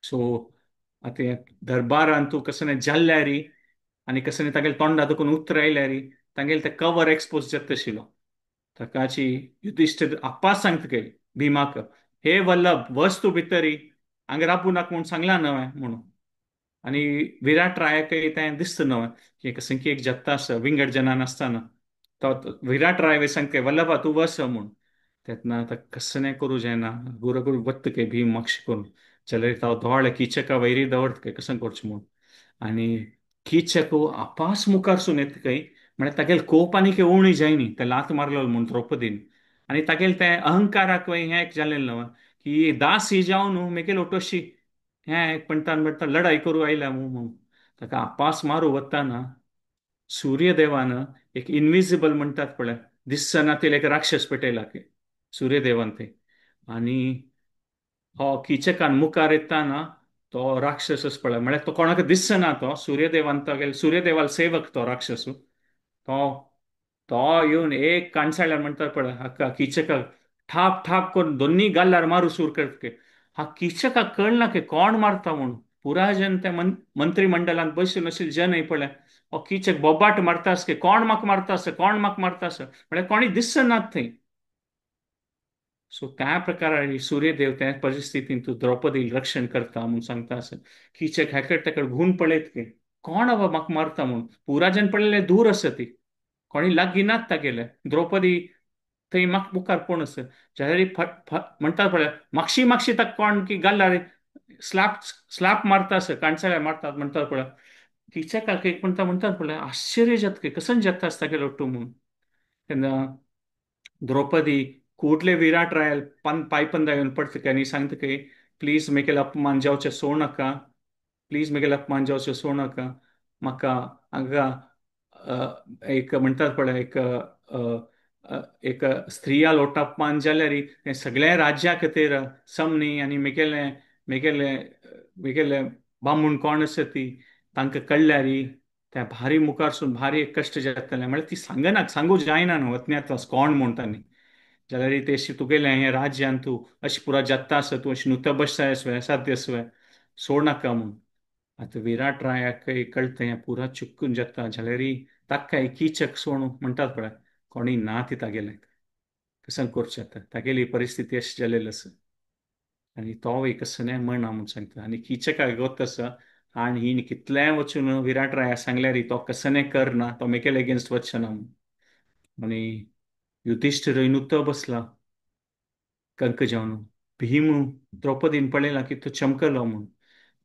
सो आतां दरबारान तूं कसलें जाल्ल्यार आनी कसलें तागेले तोंडा दुखून उतर आयल्यार तांगेले तें कवर एक्सपोज जाता आशिल्लो. ताकाची युधिश्ठीर आप्पास सांगता काय भीमाक हे वल्लभ वस तूं भितरी हांगा राबू नाका म्हूण सांगलां न्हय म्हणून. आनी विराट रायाकय तें दिसता न्हय की कसं की एक जत्ता आसा विंगड जनान आसतना तो विराट राय सांगता वल्लभा तूं वस म्हूण. तेन्ना आतां कसलें करूं जायना गुरगुर वत्त काय भीम मातशें करून जाल्यार तो दोळे किचका वैरी दवरता काय कसं करचें म्हूण. आनी किचक आपास मुखारसून येता काय म्हळ्यार तागेले कोप आनी काय उणी जायनी ते लात मारलो म्हूण द्रौपदीन. आनी तागेले ते अहंकाराक हें एक जालें न्हय की दास ही जावन न्हू मेगेल ओटोशी हें एक म्हणटा म्हणटा लढाई करूं आयल्या म्हणून. ताका आपास मारू वतना सूर्यदेवान एक इनविजिबल म्हणटात पळय दिसना ते एक राक्षस पेटयला की सूर्यदेवान ते. आनी हो किचकान मुखार येताना तो राक्षसच पळय म्हळ्यार तो कोणाक दिसना तो सूर्यदेवान तागेले सूर्यदेवाल सेवक तो राक्षस तो तो येवन एक काणसाळ्यार म्हणटात पळय हाका किचकाक ठाप ठाप करून दोन्ही गाल्लार मारू सूर करता. हा किचकाक कळना की कोण मारता म्हूण. पुरा जन त्या मंत्रीमंडळांत बसून अशे जनय पळय हो किचक बोबाट मारता आसके कोण म्हाका मारता आसा कोण म्हाका मारता आसा म्हळ्यार कोणी दिसनात थंय. सो त्या प्रकारान सूर्यदेव त्या परिस्थितीन तूं द्रौपदी रक्षण करता म्हूण सांगता आसा. किचक हेकड तेकड घुवन पळयत की कोण बाबा म्हाका मारता म्हूण. पुरा जन पळयलें दूर आसा ती कोणी लागीं नात तागेले द्रौपदी थंय म्हाका मुखार कोण आसा जाल्यार फट म्हणटात पळय मागशी मागशी ताका कोण की गाल्लार स्लॅप स्लॅप मारता आसा काणसाळ्यार मारतात म्हणटात पळय किचकाक एक म्हणटा म्हणटात पळय आश्चर्य जाता कसं जाता आसता तागेलो तूं म्हूण. तेन्ना द्रौपदी कुडले विराट रायाल पांयपंदा येवन पडटा आनी सांगता की प्लीज मेगेलो अपमान जावचें सोड नाका प्लीज मेगेलो अपमान जावचें सोड नाका म्हाका हांगा एक म्हणटात पळय एक एक स्त्रिया लोटापमान जाल्यार हें सगळ्या राज्या खातीर समनी आनी मेगेले मेगेले मेगेले बामूण कोण आसा ती तांकां कळ्ळ्यार त्या भारी मुखारसून भारी एक कश्ट जातलें. म्हळ्यार ती सांगना सांगू जायना न्हू अज्ञातवास कोण म्हणटा न्ही जाल्यार ते अशी तुगेलें हें राज्यान तूं अशी पुरा जात्ता आसा तूं अशी नुतो बसताय आसवे असाध्य आसवे सोड नाका म्हूण. आतां विराट रायाक कळटा हें पुरा चुकून जाता जाल्यार ताका किचक सोणू म्हणटात पळय कोणी ना ती तागेलें कसं करचें आतां तागेली परिस्थिती अशी जालेली आसा. आनी तो एक कसं म्हणा म्हूण सांगता आनी किचकाक गोत आसा आनी हिणे कितलेंय वचून विराट राया सांगल्यार तो कसने करना तो मेगेले एगेन्स्ट वचना म्हूण. आनी युधिश्ठिर नुतो बसला कंक जावन भीम द्रौपदीन पळयला की तो चमकलो म्हूण.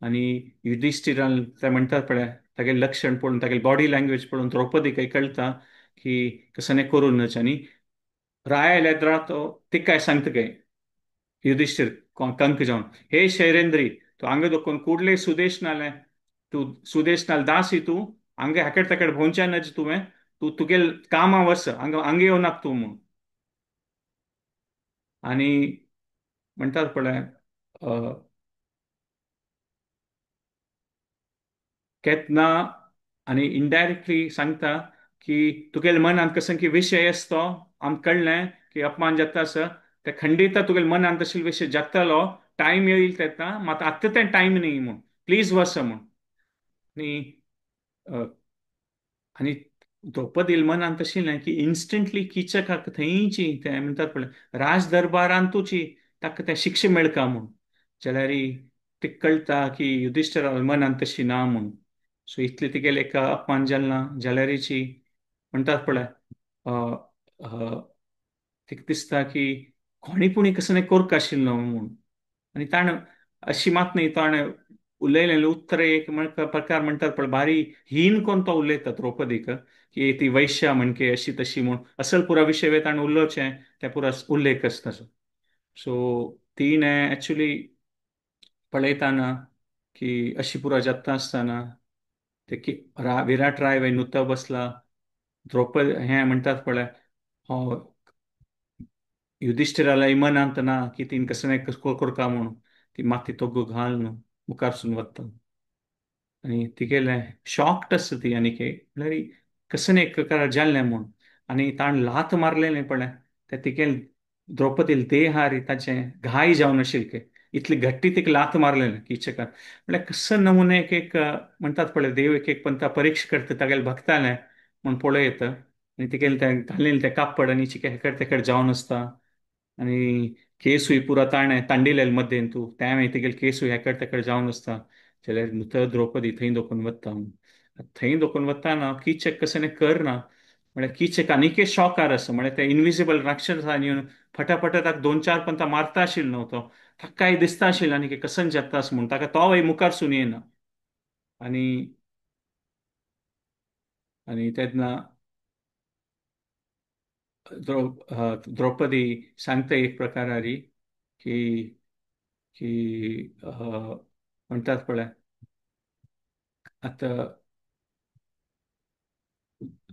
आनी युधिश्ठिरान ते म्हणटात पळय तागेलें लक्षण पळोवन तागेली बॉडी लँग्वेज पळोवन द्रौपदीक कळटा की कसने करूं नज. आनी राया आयल्या तो तिकाय सांगता काय युधिश्ठिर कंक जावन हे शैरेंद्री तूं हांगा दोकोन कुडले सुदेश नाले तूं सुदेश नाल दासी तूं हांगा हेकड तेकड भोंवच्या नज तुवें तूं तुगेल कामां वस हांगा हांगा येवनाक तूं म्हूण. आनी म्हणटात पळय केतना आनी इनडायरेक्टली सांगता की तुगेले मनांत कसं की विशय आसतो आमकां कळ्ळें की अपमान जाता आसा ते खंडीत तुगेले मनांत तशें विशय जातलो, टायम येईल तेन्ना, मात आत्तां तें टायम न्ही म्हूण, प्लीज वच म्हूण. आनी आनी द्रौपदील मनांत तशें की इन्स्टंटली किचकाक थंयची ते म्हणटात पळय राज दरबारांतूची ताका तें शिक्षा मेळका म्हूण, जाल्यार ते कळटा की युधिश्ठरा मनांत तशी ना म्हूण. सो इतले तिगेले एक अपमान जाल ना जाल्यारीची म्हणटात पळय तिका दिसता की कोणी पुणी कसो कोरक आशिल्लो म्हूण. आनी ताणें अशी मात न्ही, ताणें उलयलें उत्तर एक प्रकार म्हणटात पळय भारी हीन कोण तो उलयता द्रौपदीक की ती वैश्या म्हणके अशी तशी म्हूण, असल पुरा विशय ताणें उलोवचें तें पुरा उल्लेख आसता. सो तिणें एक्चुली पळयताना की अशी पुरा जाता आसतना ते विराट राय वय नुतो बसला, द्रौपदी हें म्हणटात पळय युधिश्ठिराला मनांत ना की तीन कसं करका म्हूण, ती माती तोगो घाल न्हू मुखारसून वता आनी तिगेलें शॉक्ड आसता ती, आनी म्हणल्यार कसं एक जाल्लें म्हूण. आनी ताणें लात मारलेलें पळय ते तिगेल द्रौपदील देहार ताचें घाय जावन आशिल्लें, इतली घट्टी तिका लात मारलेलें किचकान. म्हळ्यार कसो नमुने एक एक म्हणटात पळय देव एक एक पंथा परीक्षा करता तागेले भक्तालें म्हूण पळयता आनी तिगेलें तें घालेलें तें कापड आनी चिके हेकड तेकड जावन आसता आनी केसूय पुरा ताणें तांडिलेले मदेन तूं तें मागीर तिगेले केसूय हेकड तेकड जावन आसता. जाल्यार नुतो द्रौपदी थंय दोकून वता, थंय दोकून वताना किचक कसो करना म्हळ्यार किचक आनीक शॉकार आसा, म्हळ्यार ते इनविजिबल राक्षसांनी येवन फटाफट ताका दोन चार पंता मारता आशिल्लो न्हू तो, ताका कांय दिसता आशिल्लें आनी कसन जाता अशें म्हूण, ताका तो मुखार सून येना. आनी आनी तेन्ना द्रौपदी सांगता एक प्रकारारी की की म्हणटात पळय आतां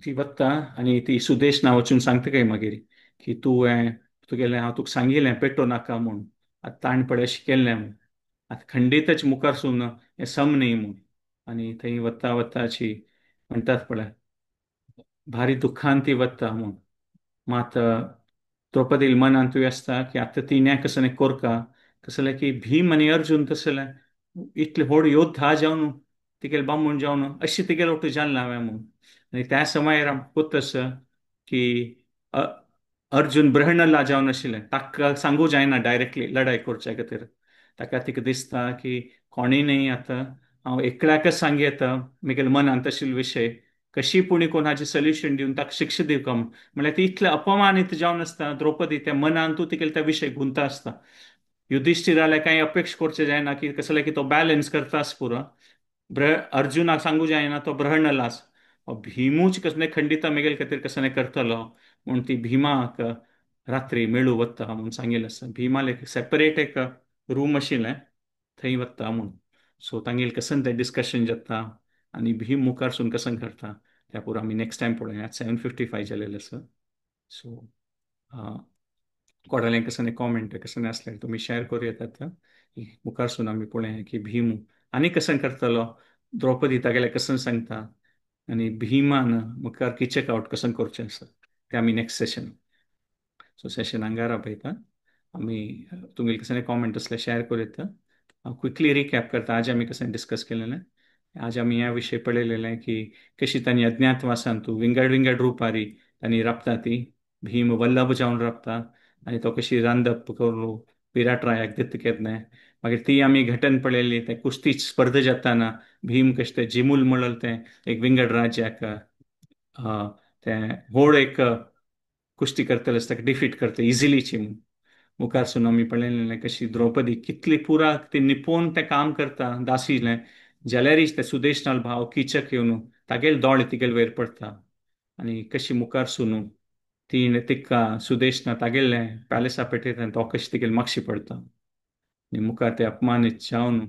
ती वता आनी ती सुदेश ना वचून सांगता काय मागीर की तुवें तुगेलें हांव तुका सांगिल्लें पेटो नाका म्हूण, आतां ताणें पळय अशें केल्लें म्हूण, आतां खंडीतच मुखारसून हें सम न्ही म्हूण. आनी थंय वता वताची म्हणटात पळय भारी दुख्खान ती वता म्हूण. मात द्रौपदील मनांतूय आसता की आतां ती न्या कसलें कोरका कसलें की भीम आनी अर्जुन तसलें इतले व्हड योद्धा जावन तिगेले बामूण जावन अशें तिगेले ओटू जालें हांवें म्हूण. आनी त्या समयार आमकां आसा की अर्जुन ब्रहणला जावन आशिल्लें, ताका सांगू जायना डायरेक्टली लढाय करच्या खातीर, ताका तिका दिसता की कोणी न्ही आतां हांव एकल्याकच सांग येता म्हगेले मनांत आशिल्लो विशय, कशी पुणी कोण हाचें सोल्युशन दिवन ताका शिक्षा दिवका म्हूण. म्हणल्यार ती इतलें अपमानीत जावन आसता द्रौपदी, त्या मनांतूय तिगेले त्या विशय गुंता आसता. युधिश्ठिराले कांय अपेक्षा करचें जायना की कसलें की तो बॅलन्स करता आस पुरो, अर्जुनाक सांगू जायना तो ब्रहणलास, भीमूच कसलें खंडिता मेगेल खातीर कसलें करतलो म्हूण ती भीमाक रात्री मेळू वता म्हूण सांगिल्लें आसा. भीमाले सेपरेट एक रूम आशिल्लें थंय वता म्हूण. सो तांगेलें कसन तें डिस्कशन जाता आनी भीम मुखारसून कसन करता त्या पुरो आमी नेक्स्ट टायम पळोवया. 7:55 जालेलें आसा. सो कोणालें कसलें कॉमेंट कसलें आसल्यार तुमी शेअर करूं येतात. मुखारसून आमी पळोवया की भीम आनी कसन करतलो, द्रौपदी तागेलें कसन सांगता आनी भीमान मुखार किचक आवट कसन करचें आसा तें आमी नेक्स्ट सेशन. सो सेशन हांगा राबयता आमी. तुमगेलें कसलें कॉमेंट आसल्यार शेअर करूं येता. हांव क्विकली रिकॅप करता आज आमी कसलें डिस्कस केलेलें. आज आमी ह्या विशय पळयलेलें की कशी तांणी अज्ञातवासान तूं विंगड विंगड रुपारी तांणी राबता ती भीम वल्लभ जावन राबता आनी तो कशी रांदप करून विराट रायाक दित केन्ना. मागीर ती आमी घटन पळयली ते कुस्ती स्पर्धा जाताना भीम कशें तें जिमूल म्हणल तें एक विंगड राज्याक तें व्हड एक कुस्ती करतले ताका डिफीट करता इजिलीची म्हूण. मुखारसून आमी पळयलें कशी द्रौपदी कितली पुरा ती निपोवन तें काम करता दासीलें, जाल्यारीच ते सुदेशनाल भाव किचक येवन तागेले दोळे तिगेले वयर पडटा आनी कशी मुखारसून तीण तिका सुदेशना तागेलें पॅलेसा पेटयता आनी तो कशी तिगेले मागशी पडटा आनी मुखार ते अपमानीत जावन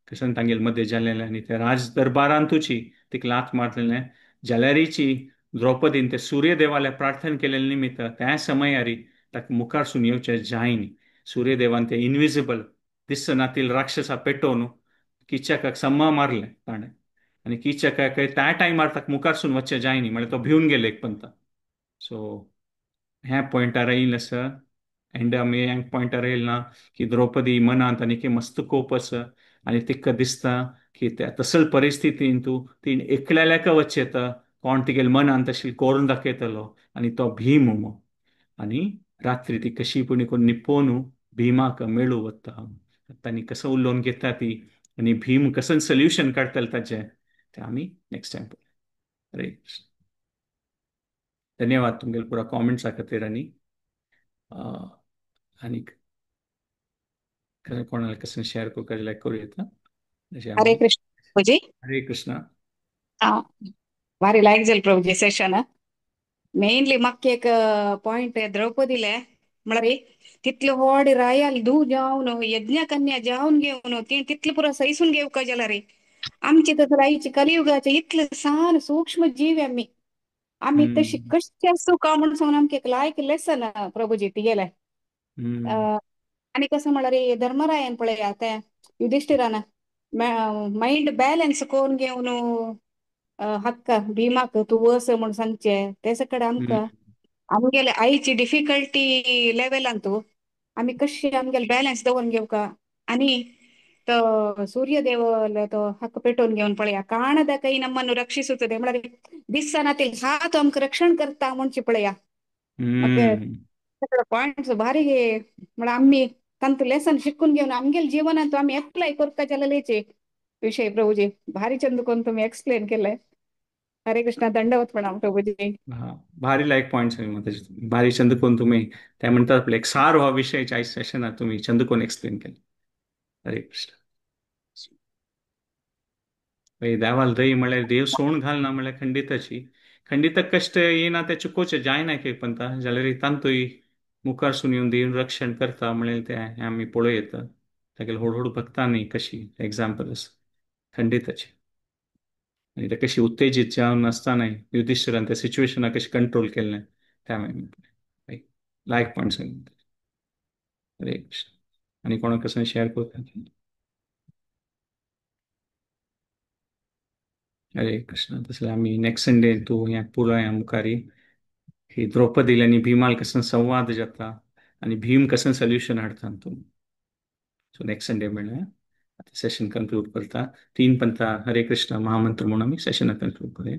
कशें तांगेले मदें जालेलें आनी ते राज दरबारांतूची तिका लात मारलेलें, जाल्यारीची द्रौपदीन ते सूर्यदेवाले प्रार्थना केलेले निमित्त त्या समयारी ताका मुखारसून येवचें जायनी. सूर्यदेवान ते इनविजिबल दिसनातील राक्षसा पेटोवन किचकाक सम्मा मारलें ताणें आनी किचकाक त्या टायमार ताका मुखारसून वचचें जायनी, म्हळ्यार तो भिवन गेलो एक पंता. सो ह्या पॉयंटार येयलें आसा. एंड आमी एक पॉयंटार येयल ना की द्रौपदी मनांत आनी मस्त कोप आसा आनी तिका दिसता की त्या तसल परिस्थितीन तूं ती एकल्याक वचेता कोण तिगेल मनांत तशी करून दाखयतलो आनी तो भीम म्हूण. आनी रात्री ती कशी पूण करून निपोवन भीमाक मेळू वता. तांणी कसो उलोवन घेता ती आनी भीम कसो सोल्युशन काडटले ताचें तें आमी नेक्स्ट टायम पळोवया. हरे कृष्ण. धन्यवाद तुमगेले पुरा कॉमेंट्सा खातीर आनी आनीक कोणाला कसं शेअर करूं जाल्यार करूं येता. अशें
हरे
आमी
कृष्ण प्रभुजी.
हरे कृष्णा.
हा, भारी लायक जालें प्रभुजी सेशन. मेनली म्हाका एक पॉयंट द्रौपदीले म्हळ्यार तितले व्हड रायाल धूव जावन यज्ञ कन्या जावन घेवन ती तितले पुरो सैसून घेवका जाल्यार आमची तसो आयची कलियुगाचे इतले सान सूक्ष्म जीव आमी आमी तशी
हम्म
कशी आसूं का म्हूण सांगून आमकां एक लायक लेसन प्रभुजी तिगेले.
हम्म
आनी कसं म्हळ्यार धर्मरायन पळय ते युधिष्ठिरान मायंड बॅलन्स करून घेवन हक्क भीमाक तूं वस म्हूण सांगचे ते सगळे
हम्म
आमकां आमगेले आईची डिफिकल्टी लेवलांतू आमी कशी आमगेले बॅलन्स दवरून घेवका. आनी तो सूर्यदेव तो हक्क पेटोवन घेवन पळया काणದ ಕೈ ನಮ್ಮನ್ನು ರಕ್ಷಿಸುತ್ತದೆ म्हळ्यार दिसना ते हात आमकां रक्षण करता म्हणचे पळया. म्हाका
हम्म
सगळे पॉयंट्स भारी म्हळ्यार आमी तांतू लेसन शिकून घेवन आमगेले जिवनांत आमी एप्लाय करता जाल्यार विषय प्रभुजी भारी चंद कोण तुम्ही एक्सप्लेन केलंय. हरे कृष्णा, दंडवत प्रणाम प्रभुजी.
हा, भारी लायक पॉइंट्स आहे भारी चंदकोन तुम्ही त्या म्हणतात आपले एक सार हा विषय चाळीस सेशनात तुम्ही चंदकोन एक्सप्लेन केले. हरे कृष्ण. देवाल दही म्हळ्यार देव सोण घालना म्हळ्यार खंडिताची खंडित कश्ट येना ते चुकोचे जायना की पंता जाल्यार तांतूय मुखार सून येवन देव रक्षण करता म्हणल्यार ते आमी पळोवं येता. तागेले व्हड व्हड भक्तांनी कशी एग्जाम्पल आसा खंडिताची. आनी ते कशी उत्तेजीत जावन नासतना युधिश्ठरान त्या सिच्युएशनाक कशें कंट्रोल केल्लें त्या मागीर लायक पॉयंट्स. हरे कृष्ण. आनी कोणाक कसं शेअर करता. हरे कृष्ण. तसले आमी नेक्स्ट संडे तूं ह्या पुराय मुखारी ही द्रौपदी आनी भीमाल कसो संवाद जाता आनी भीम कसो सोल्युशन हाडटा तूं. सो नेक्स्ट संडे मेळया. आतां सेशन कन्क्लूड करता. तीन पंथा हरे कृष्ण महामंत्र म्हणून आमी सेशन कन्क्लूड करूया.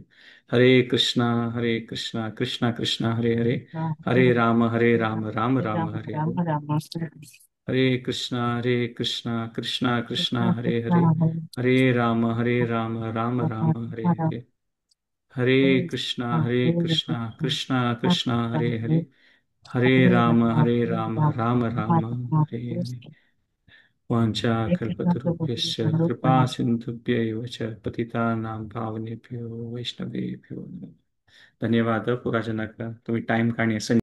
हरे कृष्णा हरे कृष्णा कृष्णा कृष्णा हरे हरे हरे राम हरे राम राम राम
राम
हरे
राम
हरे
राम
हरे कृष्णा हरे कृष्णा कृष्णा कृष्णा
कृष्ण
हरे
कृष्ण
हरे
हरे
हरे राम हरे राम राम
राम
राम हरे
राम राम
हरे हरे कृष्णा हरे
हरे
कृष्णा
कृष्ण
कृष्णा कृष्णा हरे
हरे
हरे हरे
हरे
राम
राम
हरे
हरे
राम
राम
राम
राम
राम
राम
हरे
हरे
हरे. वाञ्छा
हरे कृष्ण प्रभु
कल्पतरुभ्यश्च
श्री
कृपा
प्रणाम.
सिन्धुभ्य एव च पतितानां पावनेभ्यो वैष्णवेभ्यो नमः. धन्यवाद पुरा जनाक तुम्ही टाइम काढणे.